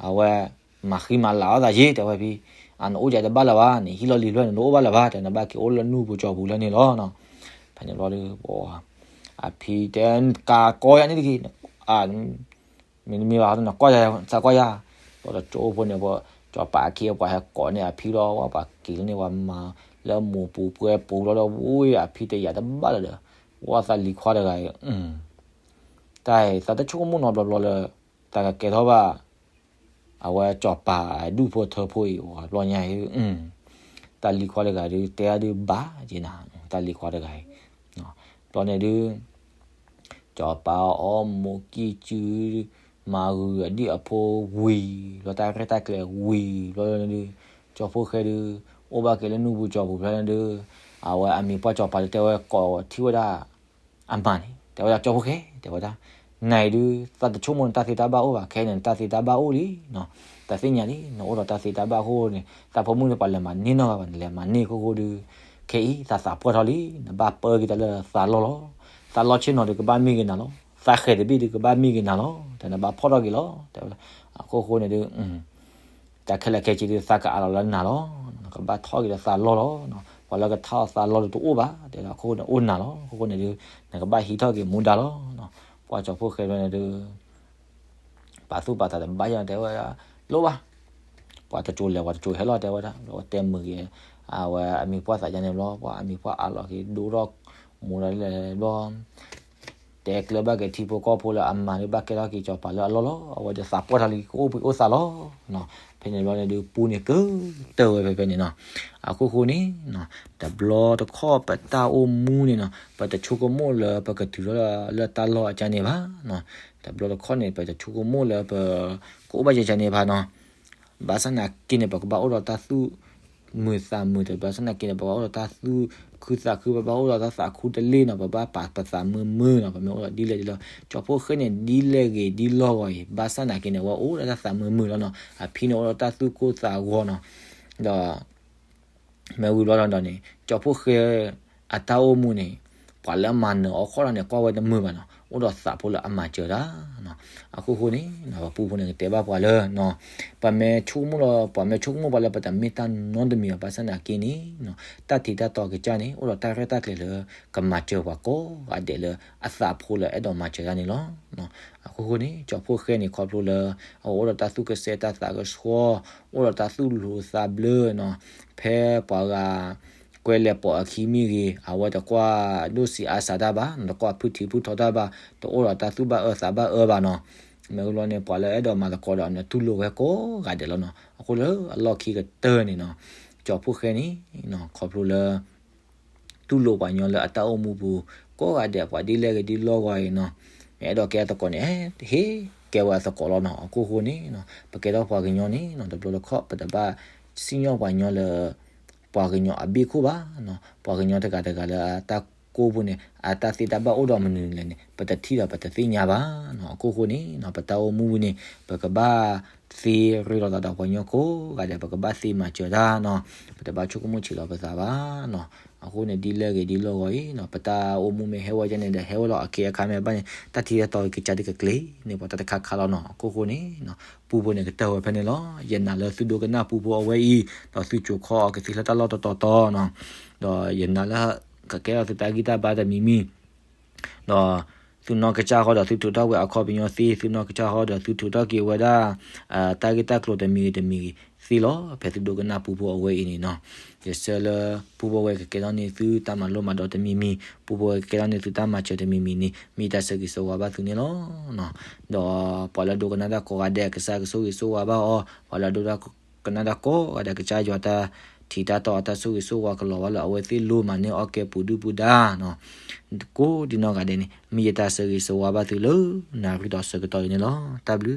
အဝဲ မၤဃံမၤလၤအီၣ်သးယ့ တဲဝဲဖံ, အနအိၣ်ယၤတဘၣ်လၢၤဘၣ်, နဟံၣ်လီၤလံၤဖျၢၣ်န့ၣ် နအိၣ်ဘၣ်လၢၤဘၣ်, တဲနဘၣ်က့ၤအိၣ်လၢနူၢ်ပူၤကၠီၤပူၤလၢန့ၣ်လီၤနီၤ. ဖဲန့ၣ်ဘျီဒီး အဖံတဲ ကးကီယၤန့ၣ်တဂ့ၤ, မ့တမ့ၢ်ဘၣ် နကွၢ်ယၤ သးကွၢ်ယၤ, ဘျီဒီးကၠိဖိန့ၣ် ကၠီၤပၤအခံ ပှၤဟဲကိးန့ၢ်အဖံလီၤ, ပှၤက့ၤလၢန့ၣ် ပှၤမၤလၢမိၢ်ပူၤပှဲၤပူၤလီၤဒီး ဝံအဖံတယာ်တဘၣ်လၢၤဒီး ဝဲသးလံၤခွါတဂၤအံၤ တၢ်အံၤ သးတဆိကမိၣ်နီတဘျီဘျီလၢ တၢ်ကကဲထီၣ်ဘၣ် အဝဲကၠီၤပၤဒူၣ်ဖိထၢဖိအံၤ အိၣ်ဘျီညါအံၤ, တၢ်လံၤခွါတဂၤဒီး တဲအါဒုးဘၣ်က့ၤနၤ, တၢ်လံၤခွါတဂၤအံၤ ဘျီန့ၣ်ဒုး ကၠီၤပၤအီၣ်မူးကံၢ်စု မၤဂုာ်အဒံၣ်အဖိဝံၤ ဘျီတၢ်ရဲၣ်တၢ်ကျဲၤဝံၤ ဘျီန့ၣ်ဒုး ကၠီၤဖိၣ်ဃဲဒုး အိၣ်ဘၣ်က့ၤလၢနူၢ်ပူၤကၠီၤပူၤ ဘျီန့ၣ်ဒုး အဝဲအမံၤပှၢ်ကၠီၤပၤဒုးတဲဝဲကိးထံၣ်ဝဲဒၣ် အမါန့ၣ် တဲဝဲဒၣ်ကၠီၤဖိၣ်ဃဲ တဲဝဲဒၣ်, နၤအံၤဒုး သးတဆိကမိၣ်နတၢ်သ့တၢ်ဘၣ်အိၣ်ဘၣ်, ခဲအံၤန့ၣ် နတၢ်သ့တၢ်ဘၣ်အိၣ်လံ, တၢ်သ့ၣ်ညါလံ နအိၣ်ဒီးတၢ်သ့တၢ်ဘၣ်အဃိန့ၣ် သးဖိမုၣ်န့ၣ် ပှၤလဲၤမၤန့ၢ်နီၢ်ဂၤဘၣ် နလဲၤမၤန့ၢ်အခိၣ်ဃိဒုး ခဲအံၤသးသးပှၢ်ထီၣ်လံ, နဘၣ်ပၢက့ၤတၢ်လၢသးလီၢ်လီၤ, သးလီၢ်ဆ့ၣ်နီၤဒုးကဘၣ်မ့ၢ်က့ၤနၤလီၤ, သးဃဲၤတဘ့ၣ်ဒုးကဘၣ်မ့ၢ်က့ၤနၤလီၤ, တၢ်နဘၣ်ဖီၣ်ထီၣ်က့ၤလီၤ တဲဝဲဒၣ်, အခိၣ်ဃိန့ၣ်ဒုး တၢ်ခဲလၢာ်ခဲဆ့ဒုးသးကအးလီၤလၢနၤလီၤ, နကဘၣ်ထီၣ်က့ၤဒီးသးလီၢ်လီၤ, ပှၤလၢကထါအီၤသးလီၢ်ဒုးတအိၣ်ဘၣ်, တဲဒၣ်အခိၣ်ဃိန့ၣ်အိၣ်နၤလီၤ, အခိၣ်ဃိန့ၣ်ဒုး နကဘၣ်ဟံးထီၣ်က့ၤမူဒါလီၤ, ပှၤကၠီၤဖိၣ်ဃဲန့ၣ်ဒုး ပာ်သူၣ်ပာ်သးတဘၣ်ယၤတဲဝဲဒၣ်, လိၣ်ဘၣ်, ပှၤတကၠိၤလဲၤပှၤတကၠိၤဟဲလီၤတဲဝဲဒၣ်, ဘျီတဲမုာ်က့ၤ အဝဲအမံၤပှၢ်သးယါန့ၣ်ဘျီ ပှၤအမံၤပှၢ်အးလီၤက့ၤ ဒိၣ်ထီၣ်မူဒါလဲၤဘျီ တဲကျၢၤဘၣ်က့ၤထံဖိကီၢ်ဖိလၢအမါဒုးဘၣ်ကဲထီၣ်က့ၤကၠီၤပၤလၢအလီၢ်လီၤ, အဝဲဒုးသးပှၢ်ထီၣ်လံ ကအိၣ်ဖှံအိၣ်သးလီၤ, ဖဲန့ၣ်ဘျီန့ၣ်ဒုး ပူန့ၣ်ကတၢၢ်ဝဲဖဲဖဲန့ၣ်နီၤ, အခိၣ်ဃိန့ၣ် တဘျီတခီၣ်ပတၢ်အိၣ်မူန့ၣ်နီၤ ပတဆိကမိၣ်လၢပကတုၤထီၣ်လၢတၢ်လီၢ်အကါန့ၣ်ဘၣ်, တဘျီတခီၣ်န့ၣ် ပတဆိကမိၣ်လၢပကအိၣ်ဘၣ်ယကါန့ၣ်ဘၣ်နီၤ, ဘၣ်ဆၣ်နာ်က့န့ၣ် ပကဘၣ်အိၣ်ဒီးတၢ်သူၣ်မုာ်သးမုာ်တဘျီ ဘၣ်ဆၣ်နာ်က့န့ၣ် ပကဘၣ်အိၣ်ဒီးတၢ်သူၣ်ခုသးခု ပဘၣ်အိၣ်ဒီးတၢ်သးခုတလ့ၢ်နီၤ ပဘၣ်ပာ်ပသးမုာ်မုာ်နီၤ ပမ့ၢ်အိၣ်ဒီးဒ်လဲၣ်ဒ်လဲၣ် ကၠီၤဖိၣ်ဃဲန့ၣ် ဒ်လဲၣ်ဂ့ၤဒ်လီၢ်ဂီၤအံၤ ဘၣ်ဆၣ်နာ်က့န့ၣ် အဝဲအိၣ်ဒီးတၢ်သးမုာ်မုာ်လီၤနီၤ အဖံန့ၣ်အိၣ်ဒီးတၢ်သူၣ်ကိၢ်သးဂီၤနီၤ ဒီး မ့ၢ်ဝံၤဘျီဒီးန့ၣ် ကၠီၤဖိၣ်ဃဲ အတၢ်အိၣ်မူန့ၣ် ပှၤလၢအမၤနၢၤအီၤခီၣ်လီၤန့ၣ် ကွၢ်ဝဲတမုာ်ဘၣ်နီၤ အိၣ်ဒီးသးဖိလၢအမၤစၢၤတၢ်နီၤ အခိၣ်ဃိန့ၣ် ပပူဖိန့ၣ်ကတဲဘၣ်ပှၤလၢ ပမ့ၢ်ဆိကမိၣ်လီၤ ပှၤမ့ၢ်ဆိကမိၣ်ပှၤလၢပတမ့ၢ်တၢ်နီတမံၤဘၣ် ဘၣ်ဆၣ်နာ်က့န့ၣ် တၢ်ထံးတၢ်တီကစၢ်န့ၣ် အိၣ်ဒီးတၢ်ရဲၣ်တၢ်ကျဲၤလၢ ကမၤစၢၤပှၤကိးဂၤဒဲးလၢ အသးဖိလၢအဲၣ်ဒိးမၤစၢၤတၢ်န့ၣ်လီၤ. အခိၣ်ဃိန့ၣ် ကၠီၤဖိၣ်ဃဲန့ၣ် ခီဖျိလၢ အအိၣ်ဒီးတၢ်သူၣ်ကစဲတၢ်သးကဆှီ အိၣ်ဒီးတၢ်သူၣ်လိၤသးဘျၢနီၤ ဖဲပှၤဂၤ ကွဲလဲၤပိာ်အခံမ့ၢ်ဂ့ၤ အဝဲတကွၢ်ဒိၣ်ဆံးအါစှၤတၢ်ဘၣ် တကွၢ်ဖုထံဖုထီတၢ်ဘၣ် တအိၣ်ဒီးတၢ်သူၣ်ဘၣ်အၢသးဘၣ်အၢဘၣ်နီၤ မ့ၢ်ဝံၤလီၤန့ၣ် ပှၤလၢအဲၣ်ဒိးမၤသကိးဒီးအီၤန့ၣ် တူၢ်လိာ်ဝဲကိးဂၤဒဲးလီၤနီၤ. အဃိလၢအလီၢ်ခံကတၢၢ်န့ၣ်နီၤ ကၠီၤဖိၣ်ဃဲန့ၣ် ခီဖျိလၢ တူၢ်လိာ်ပှၤကညီလၢအတၢ်အိၣ်မူပူၤ ကိးဂၤဒဲး ပှၤဒ်လဲၣ်ဂ့ၤဒ်လဲၣ်ဂ့ၤနီၤ မ့ၢ်အဲၣ်ဒိးကဲအသကိးန့ၣ် ဟ့ၣ်ကဲဝဲအသကိးလီၤနီၤ. အခိၣ်ဃိန့ၣ် ပကဲထီၣ်ပှၤကညီန့ၣ်နီၤ တဘျီတခီၣ် ပတဘၣ်စံၣ်ညီၣ်ပှၤကညီလၢ ပှၤကညီအဘ့ၣ်ခိၣ်ဘၣ်နီၤ. ပှၤကညီတဂၤတဂၤလၢအတၢ်ကိၢ်ပူၤန့ၣ် အတၢ်သ့တၢ်ဘၣ်အိၣ်ဒီးမနုၤလဲၣ်န့ၣ် ပတထံၣ်ဒီးပတသ့ၣ်ညါဘၣ်နီၤ. အခိၣ်ဃိန့ၣ် ပတၢ်အိၣ်မူပူၤန့ၣ် ပကဘၣ်သ့ရ့လိာ်သးဒီးပှၤကညီကိးဂၤဒဲး ပကဘၣ်သ့မၤစၢၤတၢ်နီၤ. ပတဘၣ်ဆိကမိၣ်ဆံးလီၤပသးဘၣ်နီၤ. အဃိန့ၣ် ဒ်လဲၣ်ဂ့ၤဒ်လဲၣ်ဂ့ၤအံၤနီၤ ပတၢ်အိၣ်မူမ့ၢ်ဟဲဝဲဒ်န့ၣ်ဒီး ဟဲဝဲလီၤအခ့အခါမ့ၢ်ဘၣ်န့ၣ် တၢ်ထံၣ်တၢ်တီကစၢ်ဒ်ကကျ့ၤန့ၢ်ပှၤတၢ်တခါခါလီၤနီၤ. အခိၣ်ဃိန့ၣ် ပူဖိန့ၣ်ကတၢၢ်ဝဲဖဲန့ၣ်လီၤ. ယနာ်လၢသုဒိကနၣ်ပူဖိအဝဲအံၤ ဒီးသုစိာ်ခီအီၤကသ့လၢတၢ်လီၢ်တတီၤတီၤနီၤ. ဒီးယနာ်လၢကကဲထီၣ်သုတၢ်ဂံၢ်တၢ်ဘါတမံၤမံၤ ဒီးသုနီၢ်ကစၢ်ဃီဒီးသုထုးထီၣ်ကွံာ်အခီပညီသ့, သုနီၢ်ကစၢ်ဃီဒီးသုထုးထီၣ်က့ၤဝဲဒၣ် တၢ်ဂ့ၢ်တၢ်ကျိၤတမံၤဂ့ၤတမံၤဂ့ၤသ့လီၤ. ဖဲသုဒိကနၣ်ပူဖိအဝဲအံၤန့ၣ်နီၤ ယဆၢလၢပူဖိဝဲကကဲထီၣ်န့ၢ်သုတၢ်မၤလိမၤဒိးတမံၤမံၤ, ပူဖိဝဲကကဲထီၣ်န့ၢ်သုတၢ်မၤစၢၤတမံၤမံၤန့ၣ် မ့ၢ်တၢ်ဆၢဂ့ၤဆၢဝါဘၣ်သုန့ၣ်လီၤ. ဒီးပှၤလၢဒိကနၣ်တၢ်ကိးဂၤဒဲး ကစၢ်ကဆိၣ်ဂ့ၤဆိၣ်ဝါဘၣ်အီၤ, ပှၤလၢဒိတၢ် ကနၣ်တၢ်ကိးဂၤဒဲး ကစၢ်ယွၤတၢ်ထံၣ်တၢ်တီ အတၢ်ဆိၣ်ဂ့ၤဆိၣ်ဝါကလီၤဘၣ်လၢအဝဲသ့ၣ်လိၤမၤန့ၢ်အီၣ်ကဲပူၤဒုၣ်ပူၤဒါနီၤ. ကိးဒံနီၢ်ဂၤဒဲးန့ၣ် မ့ၢ်ယတၢ်ဆၢဂ့ၤဆၢဝါဘၣ်သုလၢ နၣ်ရံၣ်ဒီးဆၢကတီၢ်အံၤန့ၣ်လီၤ. တၢ်ဘျုး